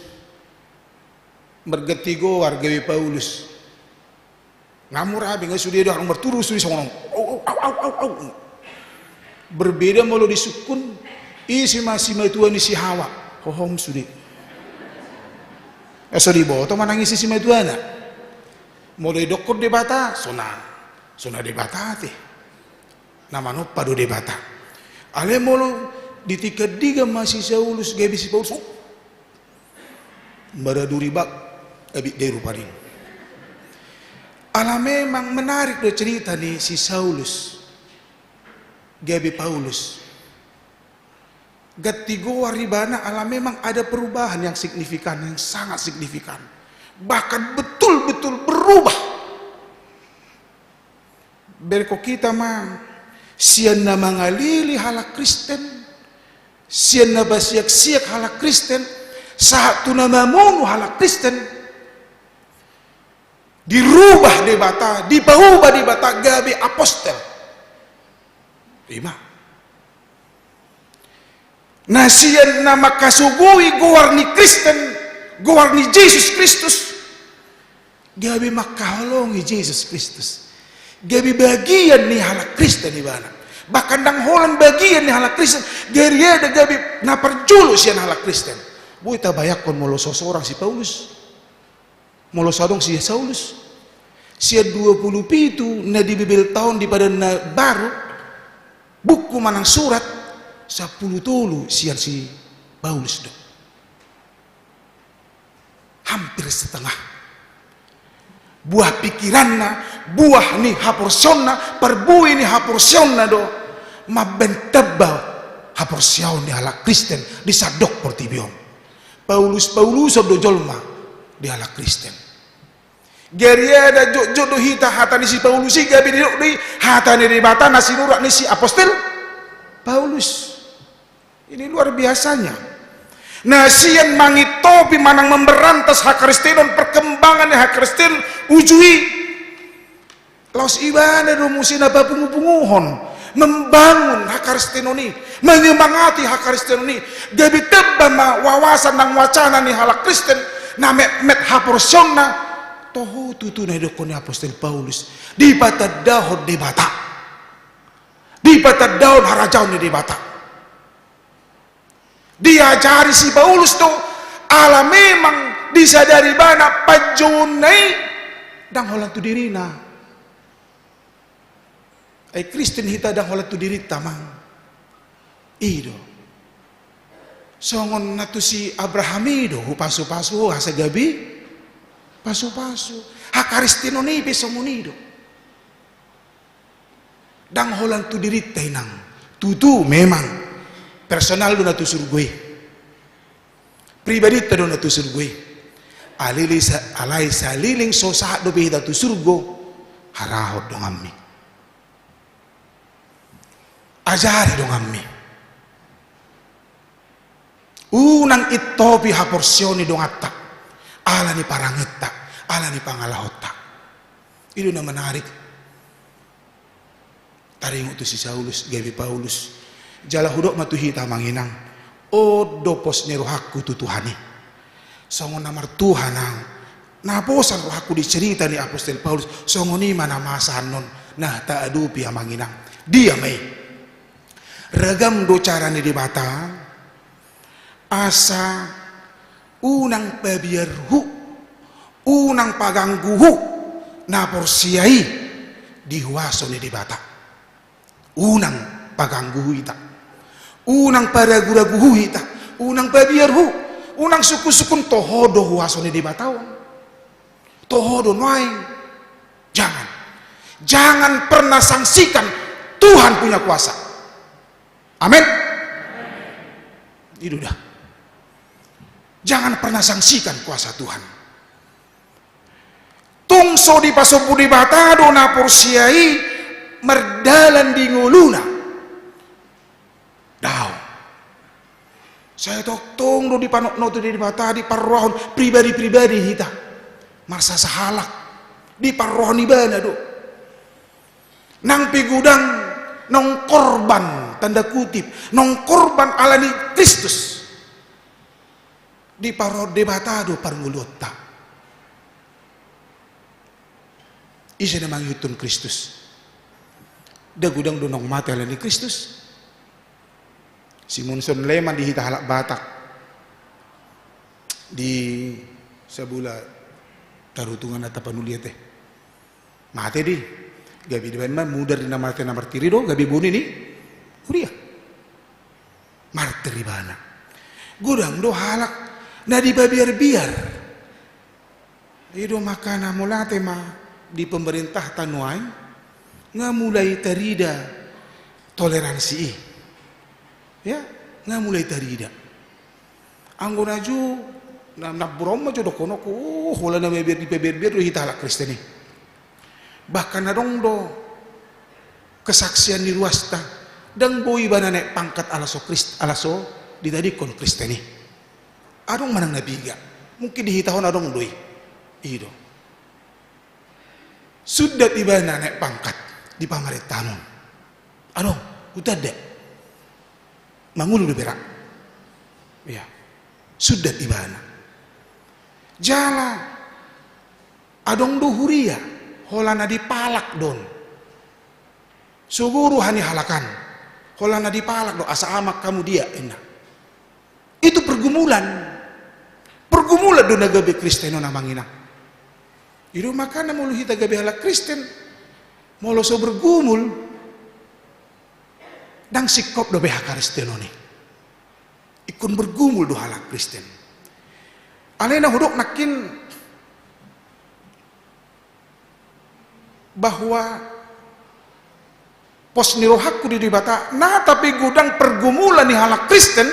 marganti goar gabe Paulus. Nga mura be nga sude do, adong marturu sude songon on. Au, au, au, au, au, au. Berbeda molo di sungkun, ise ma simatua ni si Hawa. Hohom sude. Eh, so diboto manang ise simatuana. Molo didokkon Debata, so na, so na Debata ate. Na manompa do Debata. Alai molo di tingki dia ma si Saulus gabe si Paulus, oh. Maraduri bak, abit de rupani. Ala memang menarik do cerita ni si Saulus gabe Paulus. Ganti goar ibana ala memang ada perubahan yang signifikan, yang sangat signifikan. Bahkan betul-betul berubah. Berengkon hita ma, sian na mangalili halak Kristen, sian na basiaksiak halak Kristen, sahat tu na mamunu halak Kristen, dirubah Debata, dipaubah Debata gabe apostel. Ima. Na sian na mangkasugui goar ni Kristen, goar ni Jesus Kristus, gabe mangkaholongi Jesus Kristus. Gabe bagian ni halak Kristen ibana. Bahkan ndang holan bagian ni halak Kristen, gariada gabe na parjolo sian halak Kristen. Boi tabayangkon molo so sorang si Paulus. Molo so adong si Saulus, sian dua pulu pitu na dibebelta on di Padan na Baru, buku manang surat, sampulu tolu sian si Paulus do. Hampir setengah. Buah pikiranna, buah ni haporseaonna, parbue ni haporseaonna do mambaen tamba haporseaon ni halak Kristen di sandok portibi on. Paulus-Pauluson do jolma di halak Kristen. Gariada jotjot do hita hata ni si Paulus i gabe didok do i hata ni Debata na sinurat ni si apostel Paulus. Ini luar biasanya. Na sian mangintopi manang memberantas hakristenon, perkembangan ni hakristenon uju i, laos ibana do muse na papungupunguhon membangun hakristenon i, menyemangati hakristenon i, gabe tamba ma wawasan nang wacana ni halak Kristen na metmet haporseaonna. Toho tutu na didokkon ni apostel Paulus, dipatandahon Debata, dipatandahon harajaon ni Debata. Diajari si Paulus do, ala memang disadari ibana panjouonna i ndang holan tu dirina. Ai Kristen hita ndang holan tu dirinta, amang. I do. Songon na tu si Abraham i do, hupasupasu ho asa gabe pasupasu. Hakristenon i pe songon i do. Ndang holan tu dirinta, inang. Tutu memang personal do na tu surgo i. Pribadinta do na tu surgo i. Alili sa-, alai saleleng so sahat dope hita tu surgo, harahon donganmi. Ajari donganmi. Unang intopi haporseaon ni donganta ala ni parangeanta, ala ni pangalahonta. I do na menarik. Taringot tu si Saulus gabe Paulus. Jala hudok ma tu hita, amang inang, On do pos ni rohangku tu Tuhan i. Songon na martuhan ahu, na posan rohangku di cerita ni apostel Paulus, songon i ma na masa annon na taadopi, amang inang. Dia ma i? Ragam do cara ni Debata asa unang pabiar hu, unang paganggu hu na porsea i di huaso ni Debata. Unang paganggu hu hita, unang paragu-ragu hu hita, unang pabiar hu, unang sungkun-sungkun. Toho do huaso ni Debata on. Toho do nuaeng. Jangan. Jangan pernah sangsikan Tuhan punya kuasa. Amin. I do da. Jangan pernah sangsikan kuasa Tuhan. Tung so dipasombu Debata do na porsea i mardalan di ngoluna. Daong. Sai tongtong do dipanotnoti Debata, diparrohahon pribadi-pribadi hita. Marsasahalak. Diparrohahon ibana do. Nang pe godang naung korban, tanda kutip, naung korban ala ni Kristus. Diparrohahon Debata do parngoluonta. Ise na mangihuthon Kristus? Nda godang do naung mate ala ni Kristus? Simonson Leman di hita halak Batak. Di Sabula Tarutungan na tapanulia te. Mate do i. Gabe dibaen ma mudar ni na mate na martir i do, gabe boru ni huria. Martir ibana. Godang do halak na dipabiar-biar. I do makana molo ate ma di pemerintah ta nuaeng, nga mulai tarida toleransi i. Ya, nga mulai tarida. Anggo na jo, na, na burong ma jo dohononku, oh, holan na mabiar, dipabiar-biar do hita halak Kristen i. Bahkan adong do kesaksian ni ruasta, ndang boi ibana naek pangkat ala so Krist-, ala so ditadingkon Kristen i. Adong manang na piga. Mungkin di hita on adong do i. I do. Sundat ibana naek pangkat di pamarentaan on. Adong, hutanda. Mangolu do berak. Iya. Sundat ibana. Jala adong do huria, holan na dipalak do on. Sogo roha ni halak an, holan na dipalak do, asa amang hamu dia, ninna. Itu pergumulan. Pergumulan do na gabe Kristen on, amang inang. I do makana molo hita gabe halak Kristen, molo so bergumul, ndang singkop dope hakristenon i. Ingkon bergumul do halak Kristen. Alai na hudok nangkin bahwa pos ni rohangku di Debata, na tapigodang pergumulan ni halak Kristen,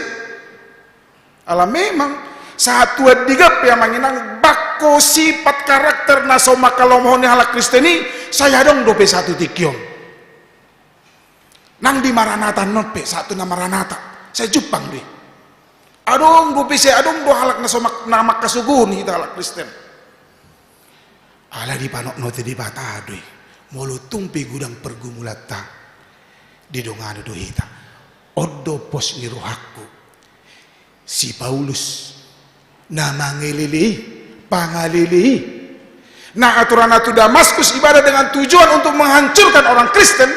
ala memang sahat tu andigan pe, amang inang, bangko sipat karakter na so mangkalomohon ni halak Kristen i, sai adong dope sahat tu tingki on. Nang di Maranatha annon pe, sahat tu na Maranatha, sai jumpang do i. Adong dope, sai adong do halak na so mak-, na mangkasogohon hita halak Kristen. Ala dipanotnoti Debata do i. Molo tung pe godang pergumulanta, didongani do hita. On do pos ni rohangku. Si Paulus na mangelelei, pangalelei, na atur na tu Damaskus ibana dengan tujuan untuk menghancurkan orang Kristen,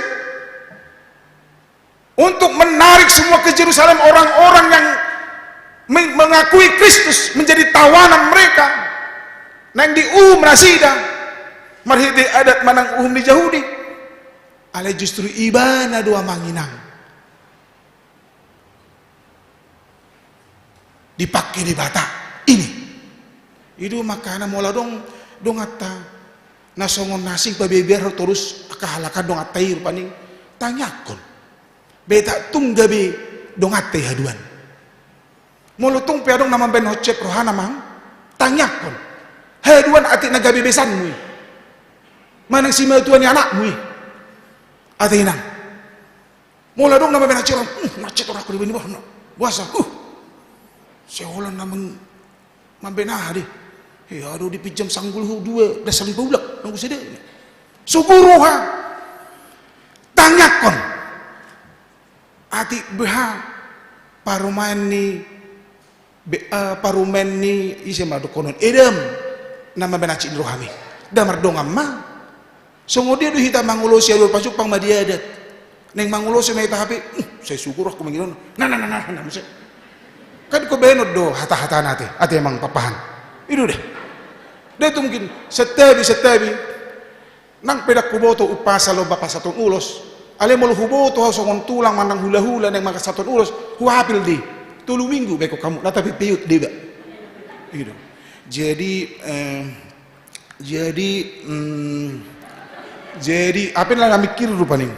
untuk menarik semua ke Yerusalem orang-orang yang me-, mengakui Kristus, menjadi tawanan mereka, naeng diuhum nasida marhite adat manang uhum ni Jahudi. Alai justru ibana do, amang inang, dipangke Debata ini. I do makana molo adong donganta na songon na asing, pabiarbiar torus angka halak an donganta i rupani, tangiangkon. Beta tung gabe donganta i haduan. Molo tung pe adong na mambaen honsep rohana, amang, tangiangkon. Haduan atik na gabe besanmu i, manang simatua ni anakmu i. Ate inang. Molo adong na mambaen honsep rohana, uh, macet rohangku di bani boha, boasa, uh. Sai holan na meng-, mambaen aha do i. Ia do dipinjam sanggul hu dua, das saling paulak, nunggu sede. Sogo roha. Tangiangkon. Atik beha parumaen ni be-, eh, parumaen ni ise ma dohonon, Edam, na mabaen ancit ni rohami. Nda mardongan ma. Songon dia do hita mangulosi, aluar Pajumpang ma di adat. Naeng mangulosi ma hita hape, "Uh, sai sugor ahu mangido on." Na, na, na, na, na, muse. Kan dibahenon do hata-hatana ate, ate amang papahan. I do da. Nda tung mungkin, santabi, santabi. Nang pe ndang huboto umpasa lomba pasahaton ulos. Alai molo huboto ahu songon tulang manang hula-hula naeng mangasahaton ulos, huapil do i. Tolu minggu baen hamu, na tapepehut do iba. I do. Jadi, eh, jadi, mm, jadi, apa na mikir rupani.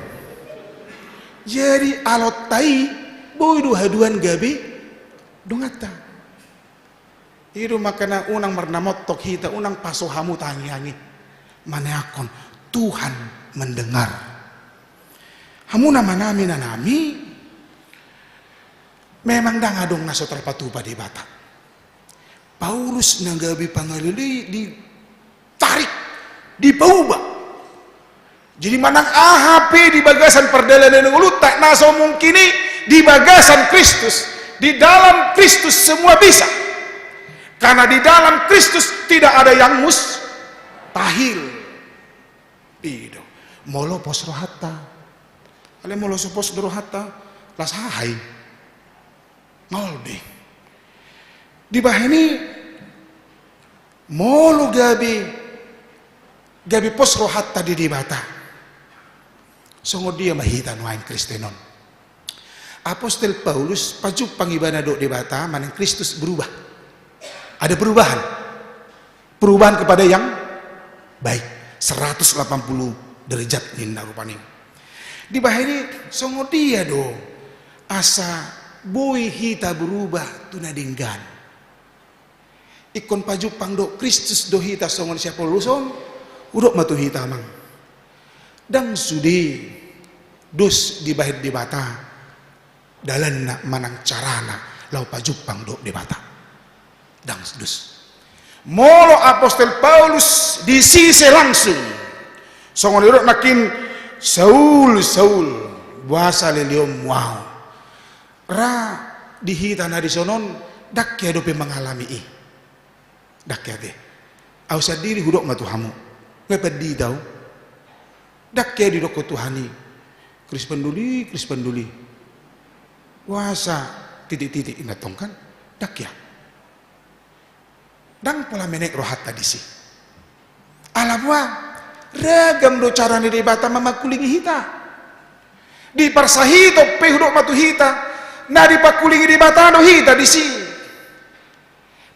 Jadi, alonta i, boi do haduan gabe donganta. I do makana unang marnamontok hita, unang paso hamu tangiang i. Maneakhon, Tuhan mendengar. Hamu na manami-nanami, memang ndang adong na so tarpatupa Debata. Paulus na gabe pangalului ditarik, dipauba. Jadi manang aha pe di bagasan pardalanan ni ngolunta, na so mungkin i di bagasan Kristus, di dalam Kristus semua bisa. Karena di dalam Kristus tidak ada yang mustahil. I do. Molo pos rohanta. Alai molo so pos do rohanta, las aha i. Maol be. Dibahen i, molo gabe, gabe pos rohanta di Debata. Songon dia ma hita nuaeng Kristen on. Apostel Paulus, Pajumpang ibana dohot Debata, manang Kristus berubah. Ada perubahan. Perubahan kepada yang baik. Seratus delapan puluh derajat ninna rupani. Dibahen i songon dia do asa boi hita berubah tu na denggan. Ingkon pajumpang dohot Kristus do hita songon si Paulus on, hudok ma tu hita amang. Ndang sude dos dibahen Debata dalanna manang carana laho pajumpang dohot Debata. Ndang dos. Molo apostel Paulus disise langsung. Songon didok nangkin, "Saul, Saul, boasa lelengmu ahu?" Ra di hita na dison on, ndang hea dope mangalami i. Ndang hea ate. Ahu sandiri hudok ma tu hamu. Nga pandita ahu. Ndang hea didokkon Tuhan i. Kristus panduli, Kristus panduli. Boasa titik-titik inna tong kan. Ndang hea. Ndang pola menek rohanta disi. Ala boha, ragam do cara ni Debata mamangkulingi hita. Di parsahiton pe hudok ma tu hita, na dipangkulingi Debata do hita disi.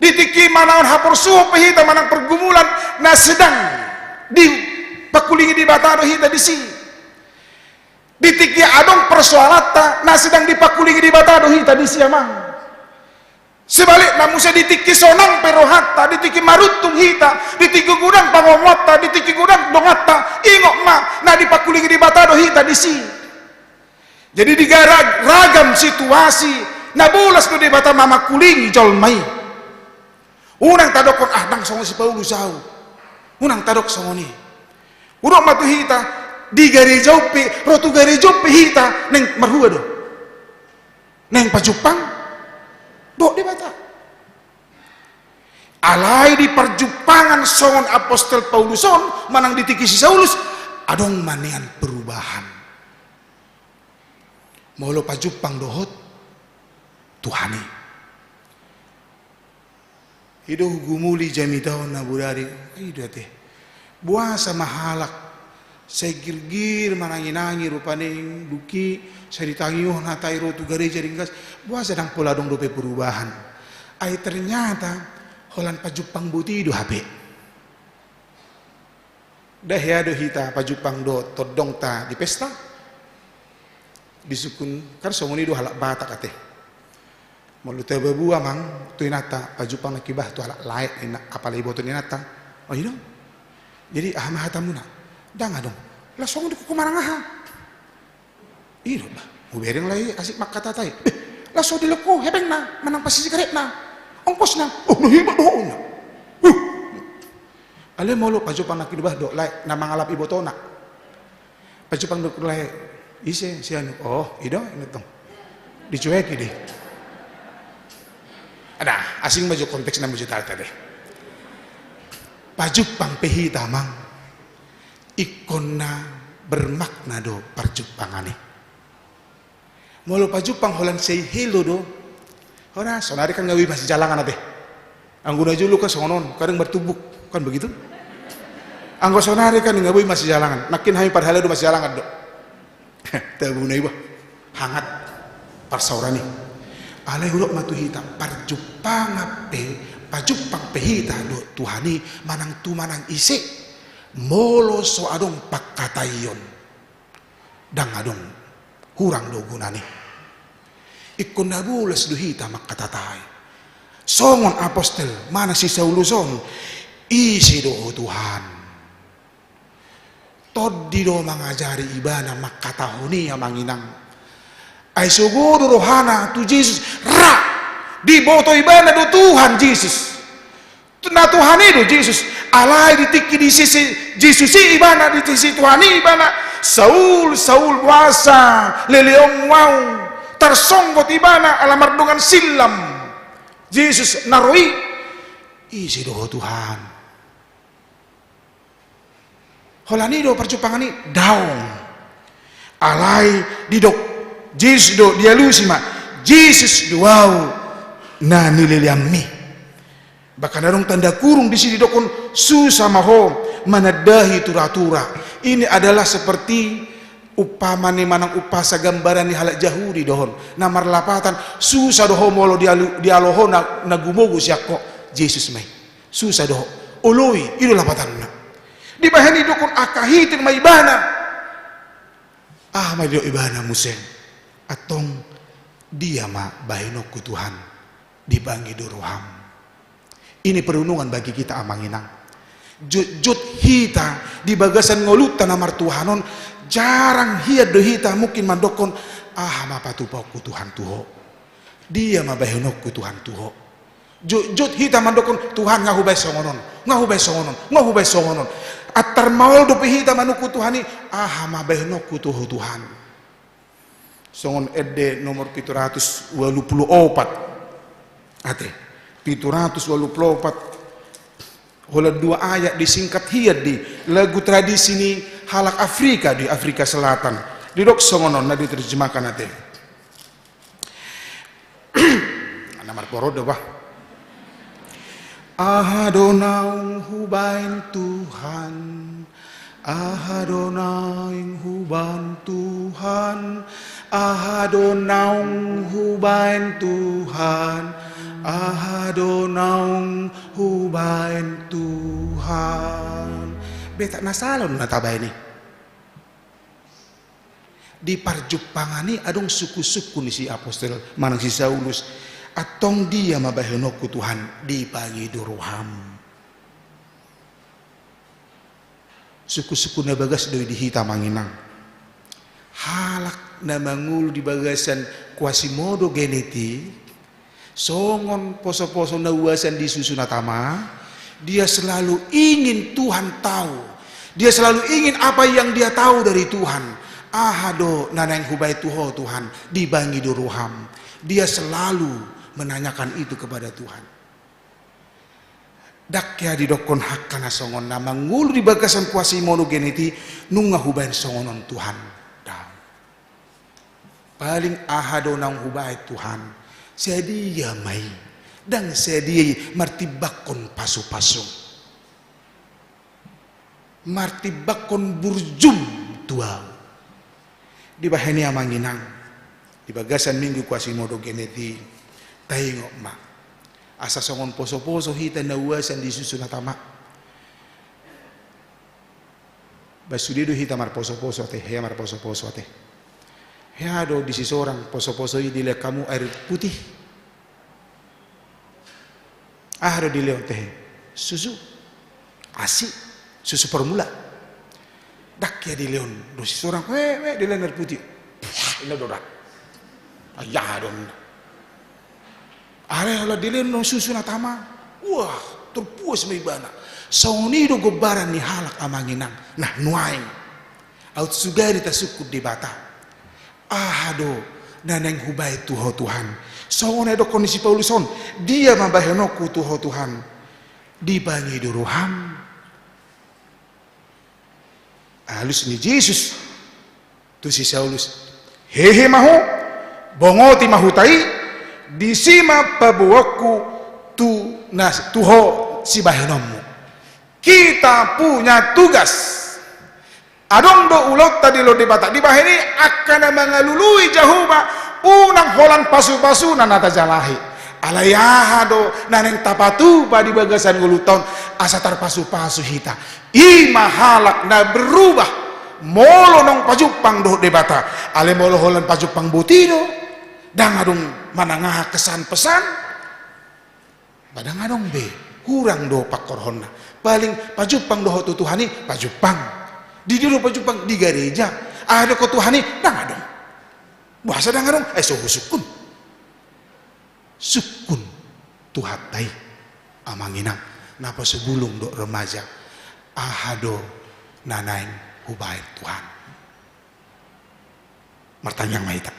Di tingki manaon haporsuhon pe hita manang pergumulan na sedang dipangkulingi Debata do hita disi. Di tingki adong persoalanta na sedang dipangkulingi Debata do hita disi amang. Sebalikna muse di tingki sonang pe rohanta, di tingki maruntung hita, di tingki godang pangomoanta, di tingki godang donganta, ingot ma na dipangkulingi Debata do hita disi. Jadi di gara-, ragam situasi na bolas do Debata mamangkulingi jolma i. Unang tadokkon, "Ah, ndang songon si Paulus ahu." Unang tadok songon i. Hudok ma tu hita, di gareja on pe, ro tu gareja on pe hita naeng marhua do. Naeng pajumpang dohot Debata. Alai di parjumpangan songon apostel Paulus on, manang di tingki si Saulus, adong ma nian perubahan. Molo pajumpang dohot Tuhan i. I do hugumuli jamita on na bodari, i do ate. Boasa ma halak sai girgir manangi-nangi rupani dung i, sai ditangihon hata i ro tu gareja ringgas, boasa ndang pola adong dope perubahan. Ai ternyata holan pajumpang boti do hape. Nda hea do hita pajumpang dohot tondongta di pesta? Disungkun, kan songon i do halak Batak ate. Molo taba bua amang tu inanta, pajumpang nangkin bah tu halak lae ninna, apala iboto ni inanta. Oh, i do. Jadi aha ma hatamuna? Ndang adong. Lah songon di kuku manang aha? I do bah, hubereng lah i asik mangkatai. Eh, laos so dilehon ho hepengna manang pasisigaretna, ongkosna. Oh, na hebat dohot na. Huh. Alai molo pajumpang nangkin bah dohot lae na mangalap ibotona. Pajumpang dohot lae, ise si anu? Oh, i do, inna tong. Dicueki do i. Ada, asing ma jo konteksna, ma jo tata deh. Pajumpang pe hita, amang, ingkon na bermakna do parjumpangan i. Molo pajumpang holan say hello do, hona, sonari kan nga boi masijalangan ate. Anggo na jolo kan songon on, kadang martumbuk, kan begitu? Anggo sonari kan nga boi masijalangan, nangkin hami parhalado masijalangan do. Tabuna iba, hangat parsaoran i. Alai hudok ma tu hita, parjumpangan pe, pajumpang pe hita dohot Tuhan i manang tu manang ise, molo so adong pangkataion, ndang adong hurang do gunana i. Ingkon na bolas do hita mangkatatai songon apostel manang si Saulus on, ise do ho Tuhan? Tondi do mangajari ibana mangkatahon i, amang inang. Ai sogo do rohana tu Jesus, ra diboto ibana do Tuhan Jesus. Na Tuhan i do Jesus. Alai di tingki disese Jesus i ibana, disese Tuhan i ibana, Saul, Saul, boasa leleonmu ahu? Tarsonggot ibana ala mardongan sillam Jesus na ro i. Ise do ho Tuhan? Holan i do parjumpangan i? Daong. Alai didok Jesus do, dialusi ma, Jesus do ahu na nileleanmi. Bahkan adong tanda kurung disi, didokkon, susa ma ho manandahi tura-tura. Ini adalah seperti umpama ni manang umpasa, gambaran ni halak Jahudi do on. Na marlapatan, susa do ho molo dialu-, dialo ho na, na gumogo sian ho. Jesus ma i. Susa do ho, oloi, i do lapatanna. Dibahen i didokkon angka hitir ma ibana. Aha ma didok ibana muse? Antong dia ma bahenonku Tuhan, dipangido roham. Ini perenungan bagi kita, amang inang. Jotjot hita di bagasan ngolunta na martuhan on, jarang hian do hita mungkin mandokkon, aha ma patupaonku Tuhan tu ho? Dia ma bahenonku Tuhan tu ho? Jotjot hita mandokkon, Tuhan, nga hubahen songon on, nga hubahen songon on, nga hubahen songon on. Antar maol dope hita manungkun Tuhan i, aha ma bahenonku tu ho Tuhan? Songon ende nomor pitu ratus ualu pulu opat. Ate, pitu ratus ualu pulu opat. Holan dua ayat disingkat hian di lagu tradisi ni halak Afrika di Afrika Selatan. Didok songon on na diterjemahkan ate. Ana marporo do bah. Aha do naung hubahen Tuhan? Aha do naung hubahen Tuhan? Aha do naung hubahen Tuhan? Aha do naung hubahen Tuhan? Betak na salon na tabahen i. Di parjumpangan i adong sungkunsungkun ni si apostel manang si Saulus. Antong dia ma bahenonku Tuhan, dipangido roham. Sungkunsungkun na bagas do i di hita, amang inang. Halak na mangolu di bagasan Quasimodogeniti, songon posoposo na uasan di susu na tama, dia selalu ingin Tuhan tahu. Dia selalu ingin apa yang dia tahu dari Tuhan. Aha do na naeng hubahen tu ho Tuhan, dipangido roham. Dia selalu menanyakan itu kepada Tuhan. Ndang hea didokkon angka na songon na mangolu di bagasan Quasimodogeniti, nunga hubahen songon on Tuhan. Ndang. Paling aha do naung hubahen Tuhan, sadia ma i, ndang sadia i martimbangkon pasupasu, martimbangkon burjum tu ahu. Dibahen i, amang inang, di bagasan Minggu Quasimodogeniti, taingot ma, asa songon posoposo hita na uasan di susu na tama. Ba sude do hita marposoposo ate, hea marposoposo ate. Hea do di sisorang posoposo i dilehon hamu air putih? Aha do dilehon tehe? Susu, asi, susu formula. Ndang hea dilehon do sisorang, we, we, dilehon air putih. Puah, inna do ra. Ai aha do ninna. Alai holan dilehon do susu na tama, wah, terpuas ma ibana. Songon i do gombaran ni halak, amang inang. Nah, nuaeng, aut sugari tasungkun Debata. Aha do na naeng hubahen tu ho Tuhan? Songon na didokkon ni si Paulus on, dia ma bahenonku tu Ho Tuhan, dipangido roham. Alus ni Jesus tu si Saulus, hehe ma ho, bongoti ma huta i, disi ma paboaonku tu na, tu ho sibahenonmu. Kita punya tugas. Adong do ulaonta dilehon Debata, dibahen i angka na mangalului Jahowa, unang holan pasupasuna na tajalahi. Alai aha do na naeng tapatupa di bagasan ngolunta on asa tarpasupasu hita? I ma halak na berubah. Molo naung pajumpang dohot Debata, alai molo holan pajumpang boti do, ndang adong manang aha kesan pesan. Ba ndang adong be, hurang do pangkorhonna. Paling pajumpang do ho tu Tuhan i, pajumpang. Di dia do pajumpang? Di gareja. Aha do ho tu Tuhan i? Ndang adong. Boasa ndang adong? Eh, so husungkun. Sungkun Tuhanta i, amang inang, napa so bulung dohot remaja, aha do na naeng hubahen Tuhan. Martangiang ma hita.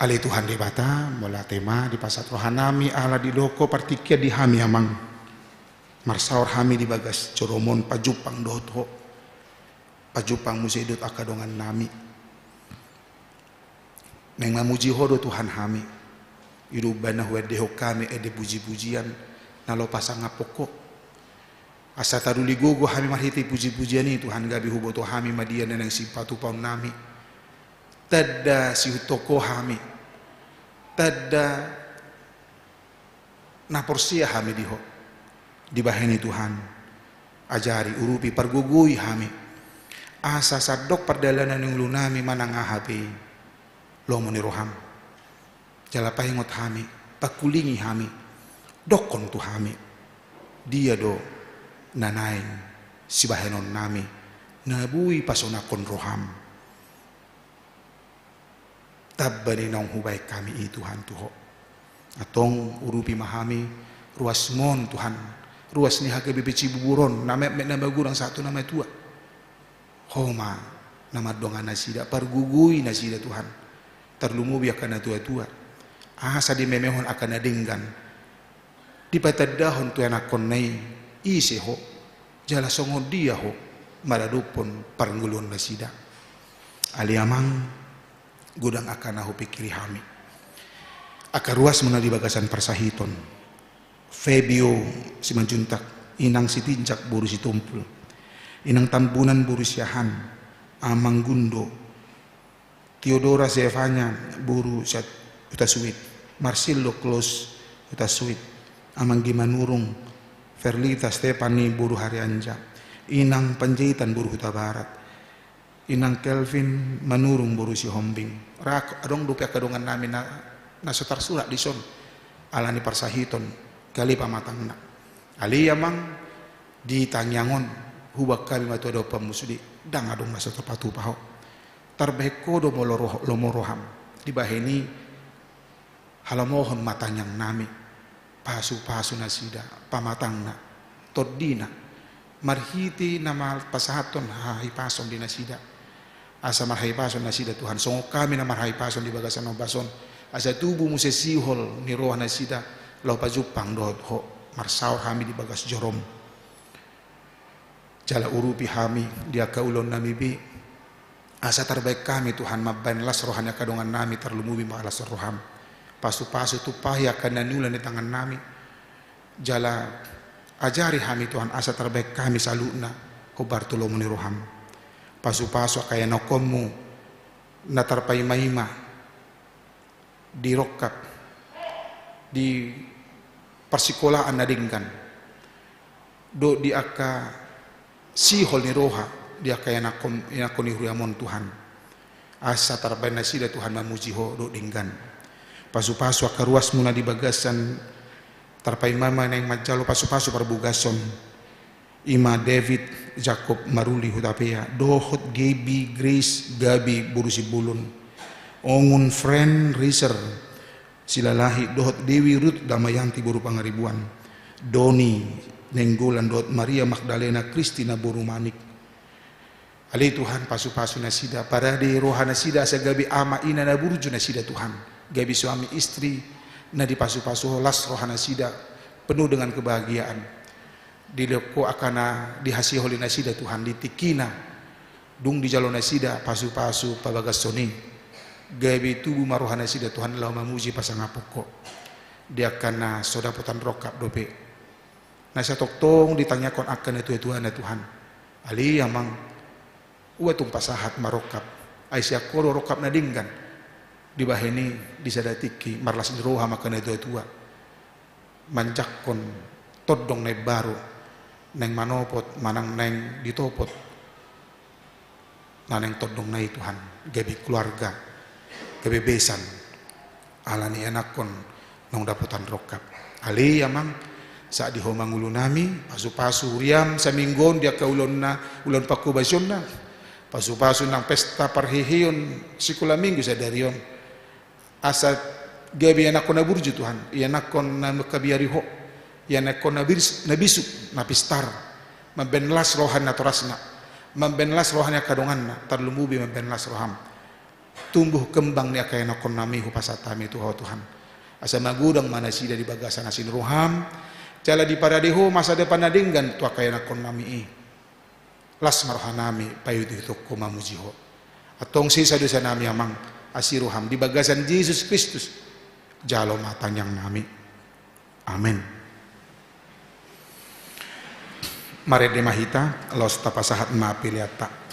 Ale Tuhan Debata, mauliate ma dipasahat rohanami ala didok Ho partingkian di hami amang. Marsaor hami di bagas joroM on pajumpang dohot Ho. Pajumpang muse dohot angka dongannami. Naeng mamuji Ho do Tuhan hami. I do umbahen na huendehon hami ende pujipujian na laho pasangaphon Ho. Asa taruli gogo hami marhite pujipujian i Tuhan, gabe huboto hami ma dia na naeng sipatupaonnami. Tanda sihuthon Ho hami. Tanda na porsea hami di Ho. Dibahen i Tuhan, ajari, urupi, pargogoi hami. Asa sandok pardalanan ni ngolunami manang aha pe i, lomo ni roham. Jala paingot hami, pangkulingi hami, dokkon tu hami, dia do na naeng sibahenonnami, na boi pasonanghon roham. Tamba ni naung hubahen hami i Tuhan tu Ho. Antong urupi ma hami, ruasmon Tuhan, ruas ni H K B P Cibubur on, na metmet na magodang sahat tu na matua. Ho ma na mandongani nasida, pargogoi nasida Tuhan. Tarlumobi angka natuatua. Asa dimemehon angka na denggan. Dipatandahon tu anakkonna i, ise Ho, jala songon dia Ho maradophon parngoluon nasida. Ale amang, godang angka na hupingkiri hami. Angka ruasmuna di bagasan parsahiton. Febio Simanjuntak, Inang Sitinjak boru Sitompul, Inang Tambunan boru Siahaan, Amang Gundo, Teodora Zefanya boru Siat-, Hutasuit, Marsilio Klos Hutasuit, Amang Gimanurung, Ferlita Stepani boru Harianja, Inang Panjaitan boru Hutabarat, Inang Kelvin Manurung boru Sihombing. Rap adong dope angka dongannami na, na so tarsurat dison, ala ni parsahiton, gale pamatangna. Ale amang, di tangiang on, huboan hami ma tu adopanmu sude, ndang adong na so tarpatupa Ho. Tarbahen Ho do molo roh-, lomo roham. Dibahen i, halomohon ma tangiangnami, pasupasu nasida, pamatangna, tondina, marhite na ma-, pasahathon hahipason di nasida. Asa marhahipason nasida Tuhan, songon hami na marhahipason di bagasan ombas on, asa tubu muse sihol ni roha nasida, laho pajumpang dohot Ho, marsaor hami di bagas joroM. Jala urupi hami di angka ulaonnami be, asa tarbahen hami Tuhan mambahen las roha ni angka dongannami, tarlumobi ma las roham. Pasupasu, tumpahi angka na niula ni tangannami. Jala ajari hami Tuhan asa tarbahen hami saluhutna hombar tu lomo ni roham. Pasupasu angka ianakhonmu na tarpaimaima di rongkap, di parsikolaan na denggan, dohot di angka sihol ni roha di angka ianakhon, ianakhon ni huriaM on Tuhan. Asa tarbahen nasida Tuhan mamuji Ho dohot denggan. Pasupasu angka ruasmuna di bagasan tarpaimaima naeng manjalo pasupasu parbagason. I ma David Jacob Maruli Hutapea, dohot Gaby Grace Gaby boru Simbolon, Ongun Fren Riser Silalahi, dohot Dewi Ruth Damayanti boru Pangaribuan, Doni Nainggolan, dohot Maria Magdalena Kristina boru Manik. Ale Tuhan, pasupasu nasida, parade roha nasida asa gabe ama ina na burju nasida Tuhan. Gabe suami istri na dipasupasu Ho, las rohanasida, penuh dengan kebahagiaan. Dilehon Ho angka na dihasiholi nasida Tuhan, di tingkina dung dijalo nasida pasupasu pabagason i, gabe tubu ma rohanasida Tuhan laho mamuji pasangaphon Ho. Di angka na so dapotan rongkap dope, na sai tongtong ditangiangkon angka natuatuana Tuhan. Ale Amang, ua tung pasahat ma rongkap, ai sian Ho do rongkap na denggan. Dibahen i, di sada tingki marlas ni roha ma angka natuatua manjangkon tondong na imbaru, naeng manopot manang naeng ditopot na naeng tondongna i Tuhan, gabe keluarga, gabe besan, ala ni ianakhon naung dapotan rongkap. Ale Amang, sahat di Ho ma ngolunami, pasupasu huriam saminggu on di angka ulaonna, ulaon pangkobasionna, pasupasu nang pesta parheheon sikola minggu sadari on, asa gabe ianakhon na burju Tuhan, ianakhon na mangkabiari Ho, ianakhon na bis-, na bisuk, na pistar, mambahen las roha ni natorasna, mambahen las roha ni angka donganna, tarlumobi mambahen las roham. Tumbuh kembang ni angka ianakhonnami hupasahat hami tu Ho Tuhan, asa magodang ma nasida di bagasan asi ni roham, jala diparade Ho masa depan na denggan tu angka ianakhonnami i. Las ma rohanami paihutihut Ho mamuji Ho. Antong sesa dosanami Amang, asi roham, di bagasan Jesus Kristus jalo ma tangiangnami. Amen. Marende ma hita, laos tapasahat ma peleanta.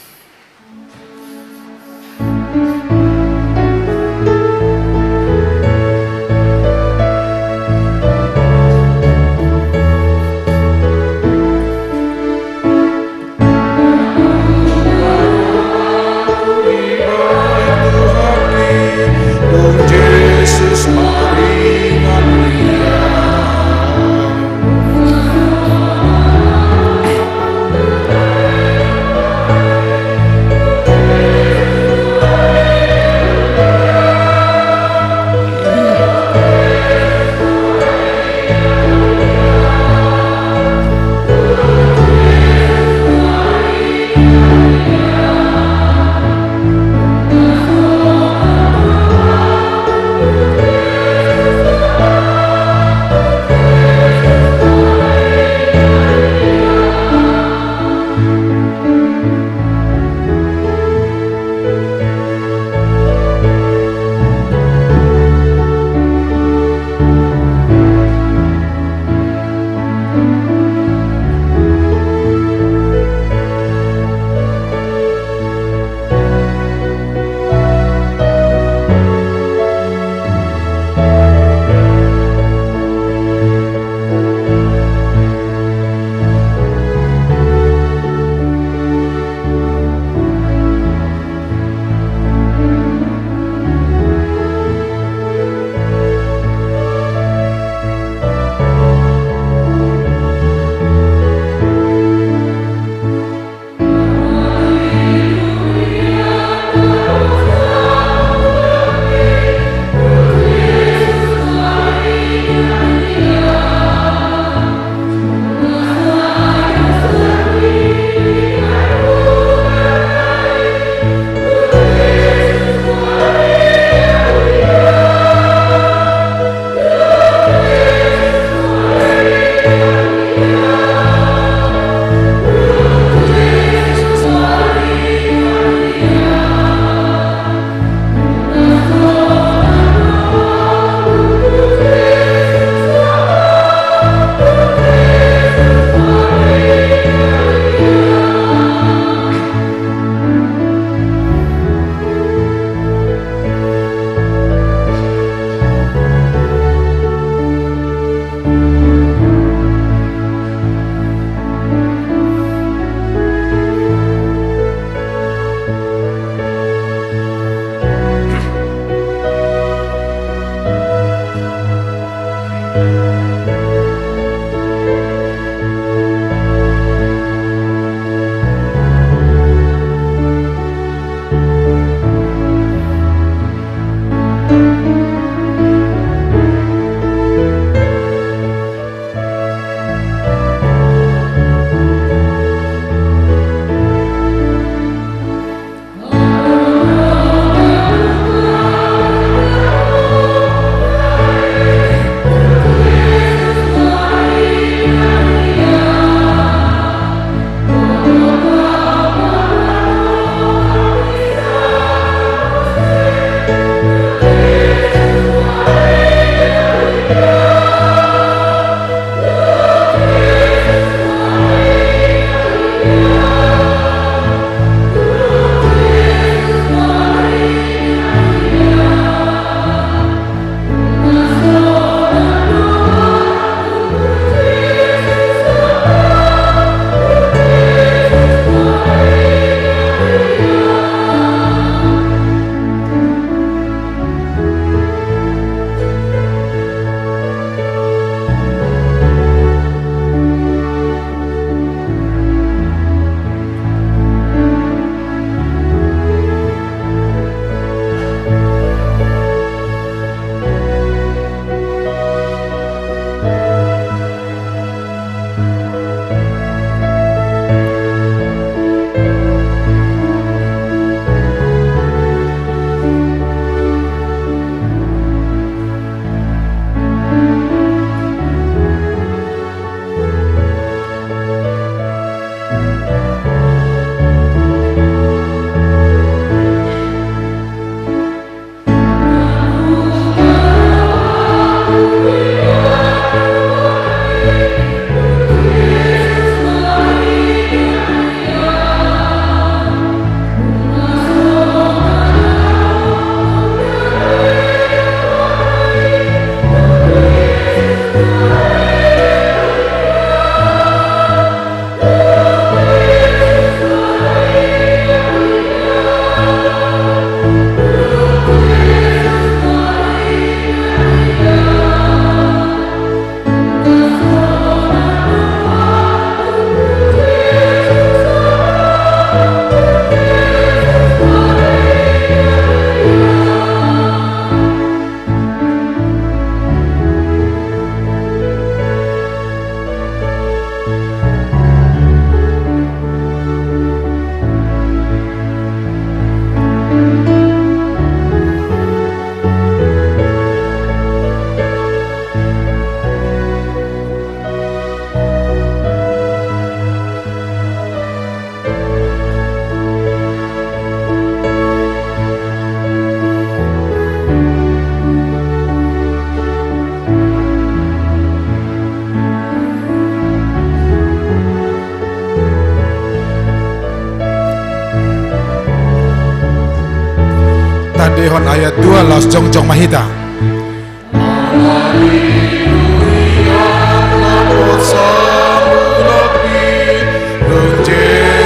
Ayat dua, laos jongjong ma hita.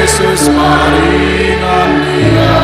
Jesus maringan ia.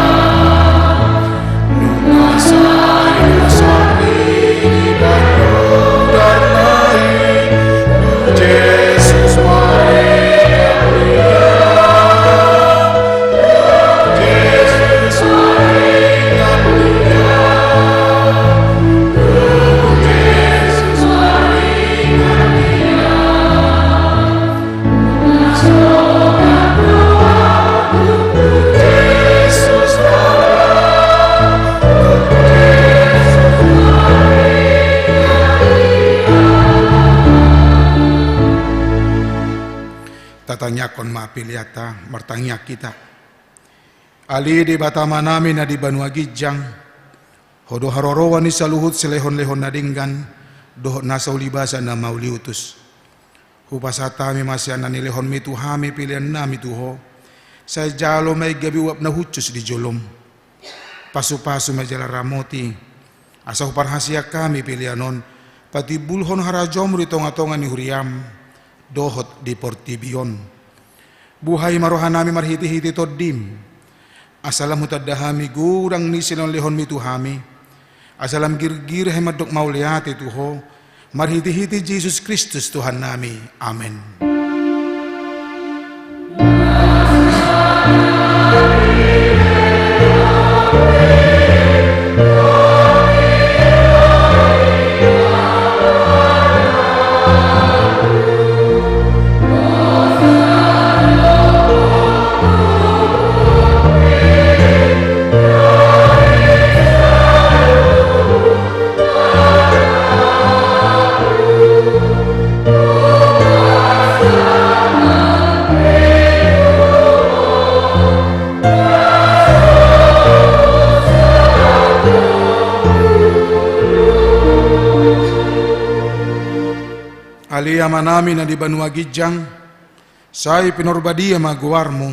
Tatangiangkon ma peleanta, martangiang hita. Ale Debata Amanami na di banua ginjang, Ho do haroroan ni saluhut silehonlehon na denggan dohot nasa ulibasa na mauliutus. Hupasahat hami ma sian na nilehonmi tu hami peleannami tu Ho, sai jalo ma i gabe uap na hushus di jolom. Pasupasu ma jala ramoti, asa huparhaseang hami pelean on patimbulhon harajaonmu di tongatonga ni huriam dohot di portibi on. Buhai ma rohanami marhitehite Tondim, asa lam hutanda hami godang ni silehonlehonmi tu hami, asa lam girgir hami mandok mauliate tu Ho, marhitehite Jesus Kristus Tuhannami. Amen. Ale Amanami na di banua ginjang, sai pinarbadia ma goarmu,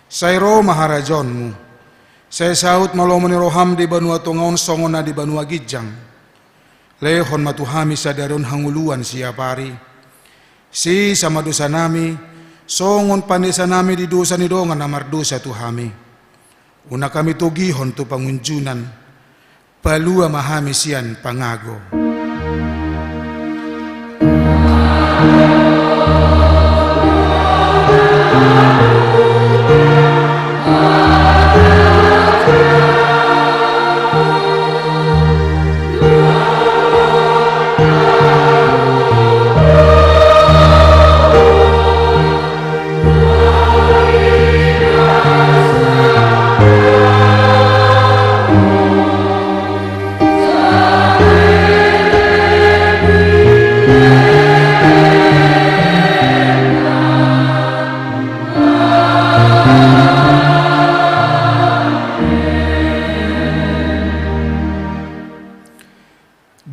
sai ro ma harajaonmu, sai saut ma lomo ni roham di banua tonga on songon na di banua ginjang. Lehon ma tu hami sadari on hangoluan siapari. Sesa ma dosanami, songon panesanami di dosa ni dongan na mardosa tu hami. Unang hami togihon tu pangunjunan, palua ma hami sian pangago.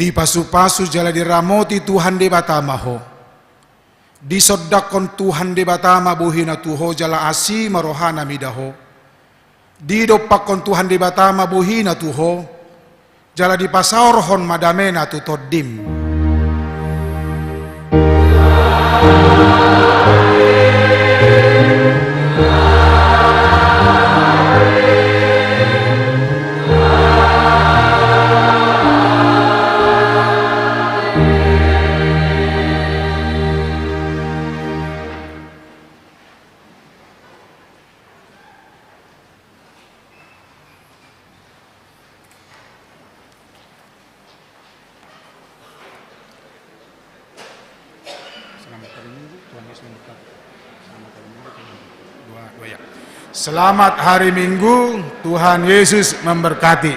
Dipasupasu jala diramoti Tuhan Debata ma ho. Disondangkon Tuhan Debata ma bohina tu ho jala asi ma rohana mida ho. Didompakkon Tuhan Debata ma bohina tu ho, jala dipasaorhon ma damena tu tondim. Selamat hari Minggu, Tuhan Yesus memberkati. Dua, dua, ya. Selamat hari Minggu, Tuhan Yesus memberkati.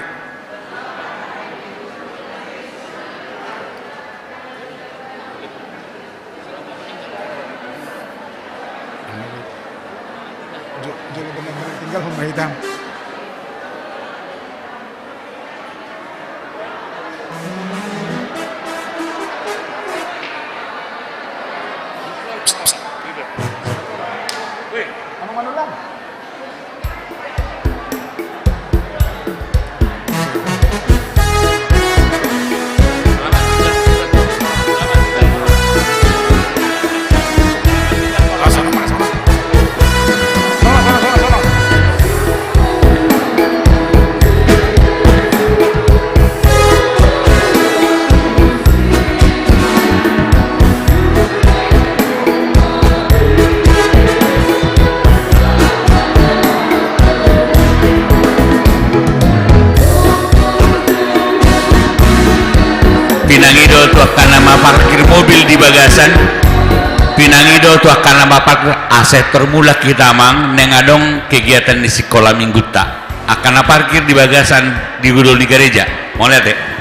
Jo-, jolo benar-benar tinggal, Om Hitam. Weh, anu, anu, Lang. Di bagasan, pinangido tu angka na maparkir asa tormulak hita amang, naeng adong kegiatan ni sikola minggunta. Angka na parkir di bagasan di godol ni gareja. Mauliate.